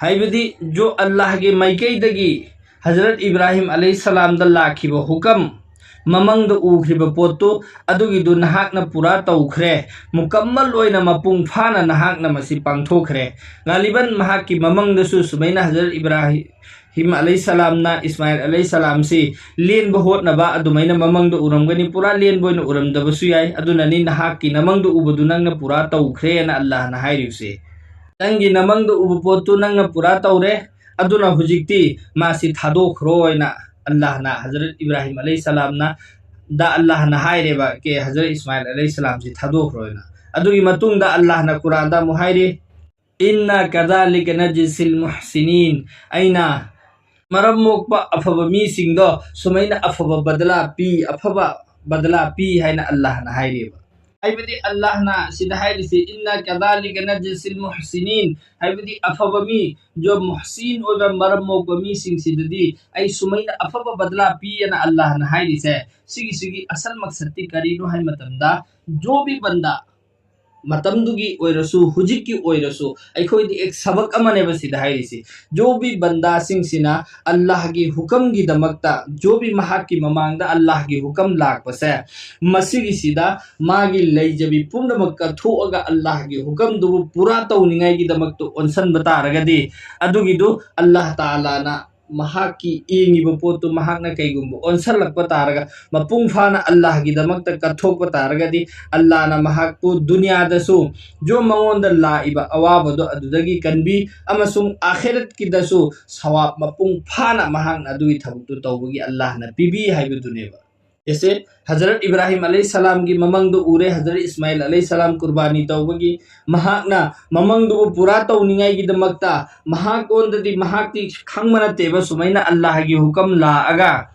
ꯍꯥꯏꯕꯗꯤ ꯖꯣ ꯑꯜꯂꯥꯍꯒꯤ ꯃꯥꯏꯀꯩꯗꯒꯤ ꯍꯖꯔꯠ ꯏꯕ꯭ꯔꯥꯍꯤꯝ ꯑꯂꯩꯍꯤꯁꯁꯂꯥꯝꯗ ꯂꯥꯛꯈꯤꯕ ꯍꯨꯀꯝ, ꯃꯃꯪꯗ ꯎꯈ꯭ꯔꯤꯕ ꯄꯣꯠꯇꯨ, ꯑꯗꯨꯒꯤꯗꯨ ꯅꯍꯥꯛꯅ ꯄꯨꯔꯥ ꯇꯧꯈ꯭ꯔꯦ, ꯃꯨꯀꯝꯃꯜ ꯑꯣꯏꯅ, ꯃꯄꯨꯡ ꯐꯥꯅ ꯅꯍꯥꯛꯅ ꯃꯁꯤ ꯄꯥꯡꯊꯣꯛꯈ꯭ꯔꯦ꯫ ꯉꯥꯂꯤꯕꯟ ꯃꯍꯥꯛꯀꯤ ꯃꯃꯪꯗꯁꯨ ꯁꯨꯃꯥꯏꯅ ꯍꯖꯔꯠ ꯏꯕ꯭ꯔꯥꯍꯤꯝ ꯑꯂꯩꯍꯤꯁꯁꯂꯥꯝꯅ ꯏꯁꯃꯥꯏꯜ ꯑꯂꯩꯍꯤꯁꯁꯂꯥꯝꯁꯤ ꯂꯦꯟꯕ ꯍꯣꯠꯅꯕ ꯑꯗꯨꯃꯥꯏꯅ ꯃꯃꯪꯗ ꯎꯔꯝꯒꯅꯤ, ꯄꯨꯔꯥ ꯂꯦꯟꯕ ꯑꯣꯏꯅ ꯎꯔꯝꯗꯕꯁꯨ ꯌꯥꯏ꯫ ꯑꯗꯨꯅꯅꯤ ꯅꯍꯥꯛꯀꯤ ꯅꯃꯪꯗ ꯎꯕꯗꯨ ꯅꯪꯅ ꯄꯨꯔꯥ ꯇꯧꯈ꯭ꯔꯦꯅ ꯑꯜꯂꯥꯍꯅ ꯍꯥꯏꯔꯤꯕꯁꯦ꯫ ꯅꯪꯒꯤ ꯅꯃꯪꯗ ꯎꯕ ꯄꯣꯠꯇꯨ ꯅꯪꯅ ꯄꯨꯔꯥ ꯇꯧꯔꯦ, ꯑꯗꯨꯅ ꯍꯧꯖꯤꯛꯇꯤ ꯃꯥꯁꯤ ꯊꯥꯗꯣꯛꯈ꯭ꯔꯣꯅ ꯑꯜꯂꯥꯍꯅ ꯍꯖꯔꯠ ꯏꯕ꯭ꯔꯥꯍꯤꯝ ꯑꯂꯩꯍꯤꯁꯁꯂꯥꯝꯅ ꯗ ꯑꯜꯂꯥꯍꯅ ꯍꯥꯏꯔꯦꯕ, ꯀꯦ ꯍꯖꯔꯠ ꯏꯁꯃꯥꯏꯜ ꯑꯂꯩꯍꯤꯁꯁꯂꯥꯝꯁꯤ ꯊꯥꯗꯣꯛꯈ꯭ꯔꯣꯅ꯫ ꯑꯗꯨꯒꯤ ꯃꯇꯨꯡꯗ ꯑꯜꯂꯥꯍꯅ ꯀꯨꯔꯥꯟꯗ ꯑꯃꯨꯛ ꯍꯥꯏꯔꯤ, "ꯏꯟꯅ ꯀꯗꯥꯂꯤꯀ ꯅꯖꯤꯁꯤꯜ ꯃꯨꯍꯁꯤꯅꯤꯟ", ꯑꯩꯅ ꯃꯔꯝ ꯃꯣꯛꯄ ꯑꯐꯕ ꯃꯤꯁꯤꯡꯗꯣ ꯁꯨꯃꯥꯏꯅ ꯑꯐꯕ ꯕꯗꯂꯥ ꯄꯤ, ꯑꯐꯕ ꯕꯗꯂꯥ ꯄꯤ ꯍꯥꯏꯅ ꯑꯜꯂꯥꯍꯅ ꯍꯥꯏꯔꯤꯕ꯫ ꯍꯥꯏꯕꯗꯤ ꯑꯜꯂꯥꯍꯅ ꯁꯤꯗ ꯍꯥꯏꯔꯤꯁꯦ, "ꯏꯟꯅ ꯀꯗꯥꯂꯤꯀ ꯅꯖꯤꯁꯤꯜ ꯃꯨꯍꯁꯤꯅꯤꯟ", ꯍꯥꯏꯕꯗꯤ ꯑꯐꯕ ꯃꯤ, ꯖꯣ ꯃꯨꯍꯁꯤꯟ ꯑꯣꯏꯕ ꯃꯔꯝ ꯃꯣꯛꯄ ꯃꯤꯁꯤꯡꯁꯤꯗꯗꯤ ꯑꯩ ꯁꯨꯃꯥꯏꯅ ꯑꯐꯕ ꯕꯗꯂꯥ ꯄꯤꯌꯦꯅ ꯑꯜꯂꯥꯍꯅ ꯍꯥꯏꯔꯤꯁꯦ꯫ ꯁꯤꯒꯤꯁꯤꯒꯤ ꯑꯁꯜ ꯃꯛꯁꯠꯇꯤ ꯀꯔꯤꯅꯣ ꯍꯥꯏ ꯃꯇꯝꯗ, ꯖꯣ ꯕꯤ ꯕꯟꯗꯥ ꯃꯇꯝꯗꯨꯒꯤ ꯑꯣꯏꯔꯁꯨ, ꯍꯧꯖꯤꯛꯀꯤ ꯑꯣꯏꯔꯁꯨ, ꯑꯩꯈꯣꯏꯗꯤ ꯑꯦꯛ ꯁꯕꯛ ꯑꯃꯅꯦꯕ ꯁꯤꯗ ꯍꯥꯏꯔꯤꯁꯤ꯫ ꯖꯣ ꯕꯤ ꯕꯟꯗꯥꯁꯤꯡꯁꯤꯅ ꯑꯜꯂꯥꯍꯒꯤ ꯍꯨꯀꯝꯒꯤꯗꯃꯛꯇ, ꯖꯣ ꯕꯤ ꯃꯍꯥꯛꯀꯤ ꯃꯃꯥꯡꯗ ꯑꯜꯂꯥꯍꯒꯤ ꯍꯨꯀꯝ ꯂꯥꯛꯄꯁꯦ, ꯃꯁꯤꯒꯤꯁꯤꯗ ꯃꯥꯒꯤ ꯂꯩꯖꯕꯤ ꯄꯨꯝꯅꯃꯛ ꯀꯠꯊꯣꯛꯑꯒ ꯑꯜꯂꯥꯍꯒꯤ ꯍꯨꯀꯝꯗꯨꯕꯨ ꯄꯨꯔꯥ ꯇꯧꯅꯤꯡꯉꯥꯏꯒꯤꯗꯃꯛꯇ ꯑꯣꯟꯁꯟꯕ ꯇꯥꯔꯒꯗꯤ, ꯑꯗꯨꯒꯤꯗꯨ ꯑꯜꯂꯥꯍ ꯇꯥꯂꯥꯅ ꯃꯍꯥꯛꯀꯤ ꯌꯦꯡꯉꯤꯕ ꯄꯣꯠꯇꯨ ꯃꯍꯥꯛꯅ ꯀꯩꯒꯨꯝꯕ ꯑꯣꯟꯁꯜꯂꯛꯄ ꯇꯥꯔꯒ, ꯃꯄꯨꯡ ꯐꯥꯅ ꯑꯜꯂꯥꯍꯒꯤꯗꯃꯛꯇ ꯀꯠꯊꯣꯛꯄ ꯇꯥꯔꯒꯗꯤ, ꯑꯜꯂꯥꯍꯅ ꯃꯍꯥꯛꯄꯨ ꯗꯨꯅꯤꯌꯥꯗꯁꯨ ꯖꯣ ꯃꯉꯣꯟꯗ ꯂꯥꯛꯏꯕ ꯑꯋꯥꯕꯗꯣ ꯑꯗꯨꯗꯒꯤ ꯀꯟꯕꯤ, ꯑꯃꯁꯨꯡ ꯑꯥꯈꯤꯔꯠꯀꯤꯗꯁꯨ ꯁꯋꯥꯕ ꯃꯄꯨꯡ ꯐꯥꯅ ꯃꯍꯥꯛꯅ ꯑꯗꯨꯒꯤ ꯊꯕꯛꯇꯨ ꯇꯧꯕꯒꯤ ꯑꯜꯂꯥꯍꯅ ꯄꯤꯕꯤ ꯍꯥꯏꯕꯗꯨꯅꯦꯕ꯫ ꯏꯁꯦ ꯍꯖꯔꯠ ꯏꯕ꯭ꯔꯥꯍꯤꯝ ꯑꯂꯩꯍꯤ ꯁꯂꯥꯝꯒꯤ ꯃꯃꯪꯗꯨ ꯎꯔꯦ, ꯍꯖꯔꯠ ꯏꯁꯃꯥꯏꯜ ꯑꯂꯩꯍꯤ ꯁꯂꯥꯝ ꯀꯨꯔꯕꯥꯅꯤ ꯇꯧꯕꯒꯤ꯫ ꯃꯍꯥꯛꯅ ꯃꯃꯪꯗꯨꯕꯨ ꯄꯨꯔꯥ ꯇꯧꯅꯤꯡꯉꯥꯏꯒꯤꯗꯃꯛꯇ ꯃꯍꯥꯛꯉꯣꯟꯗꯗꯤ, ꯃꯍꯥꯛꯇꯤ ꯈꯪꯕ ꯅꯠꯇꯦꯕ ꯁꯨꯃꯥꯏꯅ ꯑꯜꯂꯥꯍꯒꯤ ꯍꯨꯀꯝ ꯂꯥꯛꯑꯒ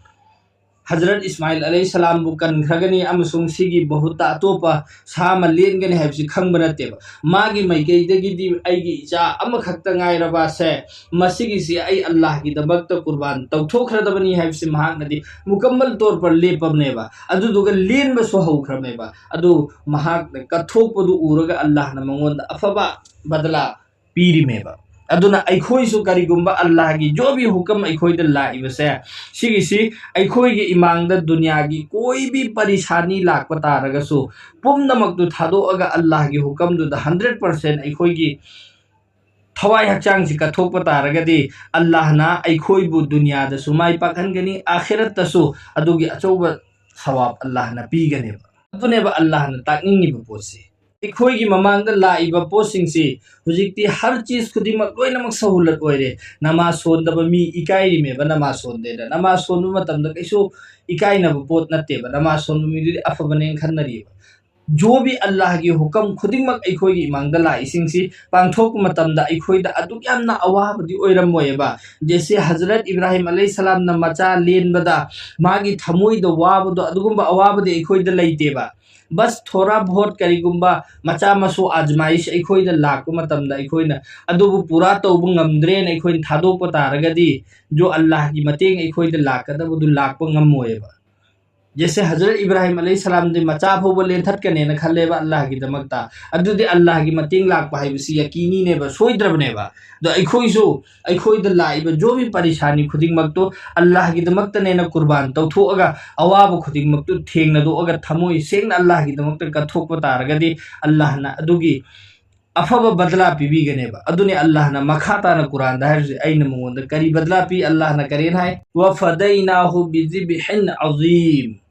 ꯍꯖꯔꯠ ꯏꯁꯃꯥꯏꯜ ꯑꯂꯩꯍꯤ ꯁꯂꯥꯝꯕꯨ ꯀꯟꯈ꯭ꯔꯒꯅꯤ ꯑꯃꯁꯨꯡ ꯁꯤꯒꯤ ꯃꯍꯨꯠꯇ ꯑꯇꯣꯞꯄ ꯁꯥ ꯑꯃ ꯂꯦꯟꯒꯅꯤ ꯍꯥꯏꯕꯁꯤ ꯈꯪꯕ ꯅꯠꯇꯦꯕ꯫ ꯃꯥꯒꯤ ꯃꯥꯏꯀꯩꯗꯒꯤꯗꯤ ꯑꯩꯒꯤ ꯏꯆꯥ ꯑꯃꯈꯛꯇ ꯉꯥꯏꯔꯕꯁꯦ, ꯃꯁꯤꯒꯤꯁꯤ ꯑꯩ ꯑꯜꯂꯥꯍꯒꯤꯗꯃꯛꯇ ꯀꯨꯔꯕꯥꯟ ꯇꯧꯊꯣꯛꯈ꯭ꯔꯗꯕꯅꯤ ꯍꯥꯏꯕꯁꯤ ꯃꯍꯥꯛꯅꯗꯤ ꯃꯨꯀꯝꯃꯜ ꯇꯣꯔ ꯄꯔ ꯂꯦꯞꯄꯕꯅꯦꯕ꯫ ꯑꯗꯨꯗꯨꯒ ꯂꯦꯟꯕꯁꯨ ꯍꯧꯈ꯭ꯔꯃꯦꯕ꯫ ꯑꯗꯨ ꯃꯍꯥꯛꯅ ꯀꯠꯊꯣꯛꯄꯗꯨ ꯎꯔꯒ ꯑꯜꯂꯥꯍꯅ ꯃꯉꯣꯟꯗ ꯑꯐꯕ ꯕꯗꯂꯥ ꯄꯤꯔꯤꯃꯦꯕ꯫ ꯑꯗꯨꯅ ꯑꯩꯈꯣꯏꯁꯨ ꯀꯔꯤꯒꯨꯝꯕ ꯑꯜꯂꯥꯍꯒꯤ ꯖꯣ ꯕꯤ ꯍꯨꯀꯝ ꯑꯩꯈꯣꯏꯗ ꯂꯥꯛꯏꯕꯁꯦ, ꯁꯤꯒꯤꯁꯤ ꯑꯩꯈꯣꯏꯒꯤ ꯏꯃꯥꯡꯗ ꯗꯨꯅꯤꯌꯥꯒꯤ ꯀꯣꯏ ꯕꯤ ꯄꯔꯤꯁꯥꯅꯤ ꯂꯥꯛꯄ ꯇꯥꯔꯒꯁꯨ, ꯄꯨꯝꯅꯃꯛꯇꯨ ꯊꯥꯗꯣꯛꯑꯒ ꯑꯜꯂꯥꯍꯒꯤ ꯍꯨꯀꯝꯗꯨꯗ ꯍꯟꯗ꯭ꯔꯦꯠ ꯄꯔꯁꯦꯟ ꯑꯩꯈꯣꯏꯒꯤ ꯊꯋꯥꯏ ꯍꯛꯆꯥꯡꯁꯤ ꯀꯠꯊꯣꯛꯄ ꯇꯥꯔꯒꯗꯤ, ꯑꯜꯂꯥꯍꯅ ꯑꯩꯈꯣꯏꯕꯨ ꯗꯨꯅꯤꯌꯥꯗꯁꯨ ꯃꯥꯏ ꯄꯥꯛꯍꯟꯒꯅꯤ, ꯑꯥꯈꯤꯔꯠꯇꯁꯨ ꯑꯗꯨꯒꯤ ꯑꯆꯧꯕ ꯁꯋꯥꯕ ꯑꯜꯂꯥꯍꯅ ꯄꯤꯒꯅꯦꯕ꯫ ꯑꯗꯨꯅꯦꯕ ꯑꯜꯂꯥꯍꯅ ꯇꯥꯛꯅꯤꯡꯉꯤꯕ ꯄꯣꯠꯁꯤ꯫ ꯑꯩꯈꯣꯏꯒꯤ ꯃꯃꯥꯡꯗ ꯂꯥꯛꯏꯕ ꯄꯣꯠꯁꯤꯡꯁꯤ ꯍꯧꯖꯤꯛꯇꯤ ꯍꯔ ꯆꯤꯖ ꯈꯨꯗꯤꯡꯃꯛ ꯂꯣꯏꯅꯃꯛ ꯁꯍꯨꯂꯠ ꯑꯣꯏꯔꯦ꯫ ꯅꯃꯥꯖ ꯁꯣꯟꯗꯕ ꯃꯤ ꯏꯀꯥꯏꯔꯤꯃꯦꯕ, ꯅꯃꯥꯖ ꯁꯣꯟꯗꯦꯅ꯫ ꯅꯃꯥꯖ ꯁꯣꯟꯕ ꯃꯇꯝꯗ ꯀꯩꯁꯨ ꯏꯀꯥꯏꯅꯕ ꯄꯣꯠ ꯅꯠꯇꯦꯕ, ꯅꯃꯥꯖ ꯁꯣꯟꯕ ꯃꯤꯗꯨꯗꯤ ꯑꯐꯕꯅꯦꯅ ꯈꯟꯅꯔꯤꯕ꯫ ꯖꯣ ꯕꯤ ꯑꯜꯂꯥꯍꯒꯤ ꯍꯨꯀꯝ ꯈꯨꯗꯤꯡꯃꯛ ꯑꯩꯈꯣꯏꯒꯤ ꯏꯃꯥꯡꯗ ꯂꯥꯛꯏꯁꯤꯡꯁꯤ ꯄꯥꯡꯊꯣꯛꯄ ꯃꯇꯝꯗ ꯑꯩꯈꯣꯏꯗ ꯑꯗꯨꯛ ꯌꯥꯝꯅ ꯑꯋꯥꯕꯗꯤ ꯑꯣꯏꯔꯝꯃꯣꯏꯑꯕ꯫ ꯖꯦꯁꯦ ꯍꯖꯔꯠ ꯏꯕ꯭ꯔꯥꯍꯤꯝ ꯑꯂꯩꯍꯤ ꯁꯂꯥꯝꯅ ꯃꯆꯥ ꯂꯦꯟꯕꯗ ꯃꯥꯒꯤ ꯊꯃꯣꯏꯗ ꯋꯥꯕꯗꯣ, ꯑꯗꯨꯒꯨꯝꯕ ꯑꯋꯥꯕꯗꯤ ꯑꯩꯈꯣꯏꯗ ꯂꯩꯇꯦꯕ꯫ ꯕꯁ ꯊꯣꯔꯥ ꯚꯣꯠ ꯀꯔꯤꯒꯨꯝꯕ ꯃꯆꯥ ꯃꯁꯨ ꯑꯥꯖꯃꯥꯏꯁ ꯑꯩꯈꯣꯏꯗ ꯂꯥꯛꯄ ꯃꯇꯝꯗ, ꯑꯩꯈꯣꯏꯅ ꯑꯗꯨꯕꯨ ꯄꯨꯔꯥ ꯇꯧꯕ ꯉꯝꯗ꯭ꯔꯦꯅ ꯑꯩꯈꯣꯏꯅ ꯊꯥꯗꯣꯛꯄ ꯇꯥꯔꯒꯗꯤ, ꯖꯣ ꯑꯜꯂꯥꯍꯒꯤ ꯃꯇꯦꯡ ꯑꯩꯈꯣꯏꯗ ꯂꯥꯛꯀꯗꯕꯗꯨ ꯂꯥꯛꯄ ꯉꯝꯃꯣꯏꯑꯕ꯫ ꯖꯦꯁꯦ ꯍꯖꯔꯠ ꯏꯕ꯭ꯔꯥꯍꯤꯝ ꯑꯂꯩꯍꯤ ꯁꯂꯥꯝꯗꯤ ꯃꯆꯥ ꯐꯥꯎꯕ ꯂꯦꯟꯊꯠꯀꯅꯦꯅ ꯈꯜꯂꯦꯕ ꯑꯜꯂꯥꯍꯒꯤꯗꯃꯛꯇ꯫ ꯑꯗꯨꯗꯤ ꯑꯜꯂꯥꯍꯒꯤ ꯃꯇꯦꯡ ꯂꯥꯛꯄ ꯍꯥꯏꯕꯁꯤ ꯌꯀꯤꯅꯤꯅꯦꯕ, ꯁꯣꯏꯗ꯭ꯔꯕꯅꯦꯕ꯫ ꯑꯗꯣ ꯑꯩꯈꯣꯏꯁꯨ ꯑꯩꯈꯣꯏꯗ ꯂꯥꯛꯏꯕ ꯖꯣꯕꯤ ꯄꯔꯤꯁꯥꯅꯤ ꯈꯨꯗꯤꯡꯃꯛꯇꯨ ꯑꯜꯂꯥꯍꯒꯤꯗꯃꯛꯇꯅꯦꯅ ꯀꯨꯔꯕꯥꯟ ꯇꯧꯊꯣꯛꯑꯒ, ꯑꯋꯥꯕ ꯈꯨꯗꯤꯡꯃꯛꯇꯨ ꯊꯦꯡꯅꯗꯣꯛꯑꯒ, ꯊꯃꯣꯏ ꯁꯦꯡꯅ ꯑꯜꯂꯥꯍꯒꯤꯗꯃꯛꯇ ꯀꯠꯊꯣꯛꯄ ꯇꯥꯔꯒꯗꯤ, ꯑꯜꯂꯥꯍꯅ ꯑꯗꯨꯒꯤ ꯑꯐꯕ ꯕꯗꯂꯥ ꯄꯤꯕꯤꯒꯅꯦꯕ꯫ ꯑꯗꯨꯅꯤ ꯑꯜꯂꯥꯍꯅ ꯃꯈꯥ ꯇꯥꯅ ꯀꯨꯔꯥꯟꯗ ꯍꯥꯏꯔꯤꯁꯦ, "ꯑꯩꯅ ꯃꯉꯣꯟꯗ ꯀꯔꯤ ꯕꯗꯂꯥ ꯄꯤ?" ꯑꯜꯂꯥꯍꯅ ꯀꯔꯦꯅ ꯍꯥꯏ? "ꯋꯐꯗꯩꯅꯥꯍꯨ ꯕꯤꯖꯤꯕꯤꯍꯤꯟ ꯑꯖꯤꯝ"꯫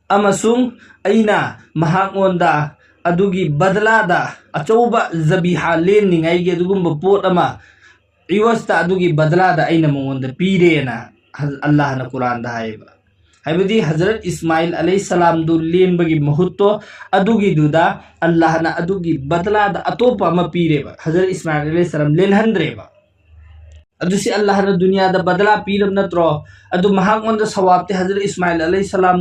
ꯑꯃꯁꯨꯡ ꯑꯩꯅ ꯃꯍꯥꯛꯉꯣꯟꯗ ꯑꯗꯨꯒꯤ ꯕꯗꯂꯥꯗ ꯑꯆꯧꯕ ꯖꯕꯤꯍꯥ ꯂꯦꯟꯅꯤꯡꯉꯥꯏꯒꯤ ꯑꯗꯨꯒꯨꯝꯕ ꯄꯣꯠ ꯑꯃ, ꯏꯋꯁꯇ ꯑꯗꯨꯒꯤ ꯕꯗꯂꯥꯗ ꯑꯩꯅ ꯃꯉꯣꯟꯗ ꯄꯤꯔꯦꯅ ꯍ-, ꯑꯜꯂꯥꯍꯅ ꯀꯨꯔꯥꯟꯗ ꯍꯥꯏꯌꯦꯕ꯫ ꯍꯥꯏꯕꯗꯤ ꯍꯖꯔꯠ ꯏꯁꯃꯥꯏꯜ ꯑꯂꯩꯍꯤ ꯁꯂꯥꯝꯗꯨ ꯂꯦꯟꯕꯒꯤ ꯃꯍꯨꯠꯇꯣ, ꯑꯗꯨꯒꯤꯗꯨꯗ ꯑꯜꯂꯥꯍꯅ ꯑꯗꯨꯒꯤ ꯕꯗꯂꯥꯗ ꯑꯇꯣꯞꯄ ꯑꯃ ꯄꯤꯔꯦꯕ꯫ ꯍꯖꯔꯠ ꯏꯁꯃꯥꯏꯜ ꯑꯂꯩꯍꯤ ꯁꯂꯥꯝ ꯂꯦꯟꯍꯟꯗ꯭ꯔꯦꯕ꯫ ꯑꯗꯨ ꯁꯤ ꯑꯜꯂꯥꯍꯅ ꯗꯨꯅꯤꯌꯥꯗ ꯕꯗꯂꯥ ꯄꯤꯔꯕ ꯅꯠꯇ꯭ꯔꯣ? ꯑꯗꯨ ꯃꯍꯥꯛꯉꯣꯟꯗ ꯁꯋꯥꯕꯇꯤ ꯍꯖꯔꯠ ꯏꯁꯃꯥꯏꯜ ꯑꯂꯩꯍꯤ ꯁꯂꯥꯝ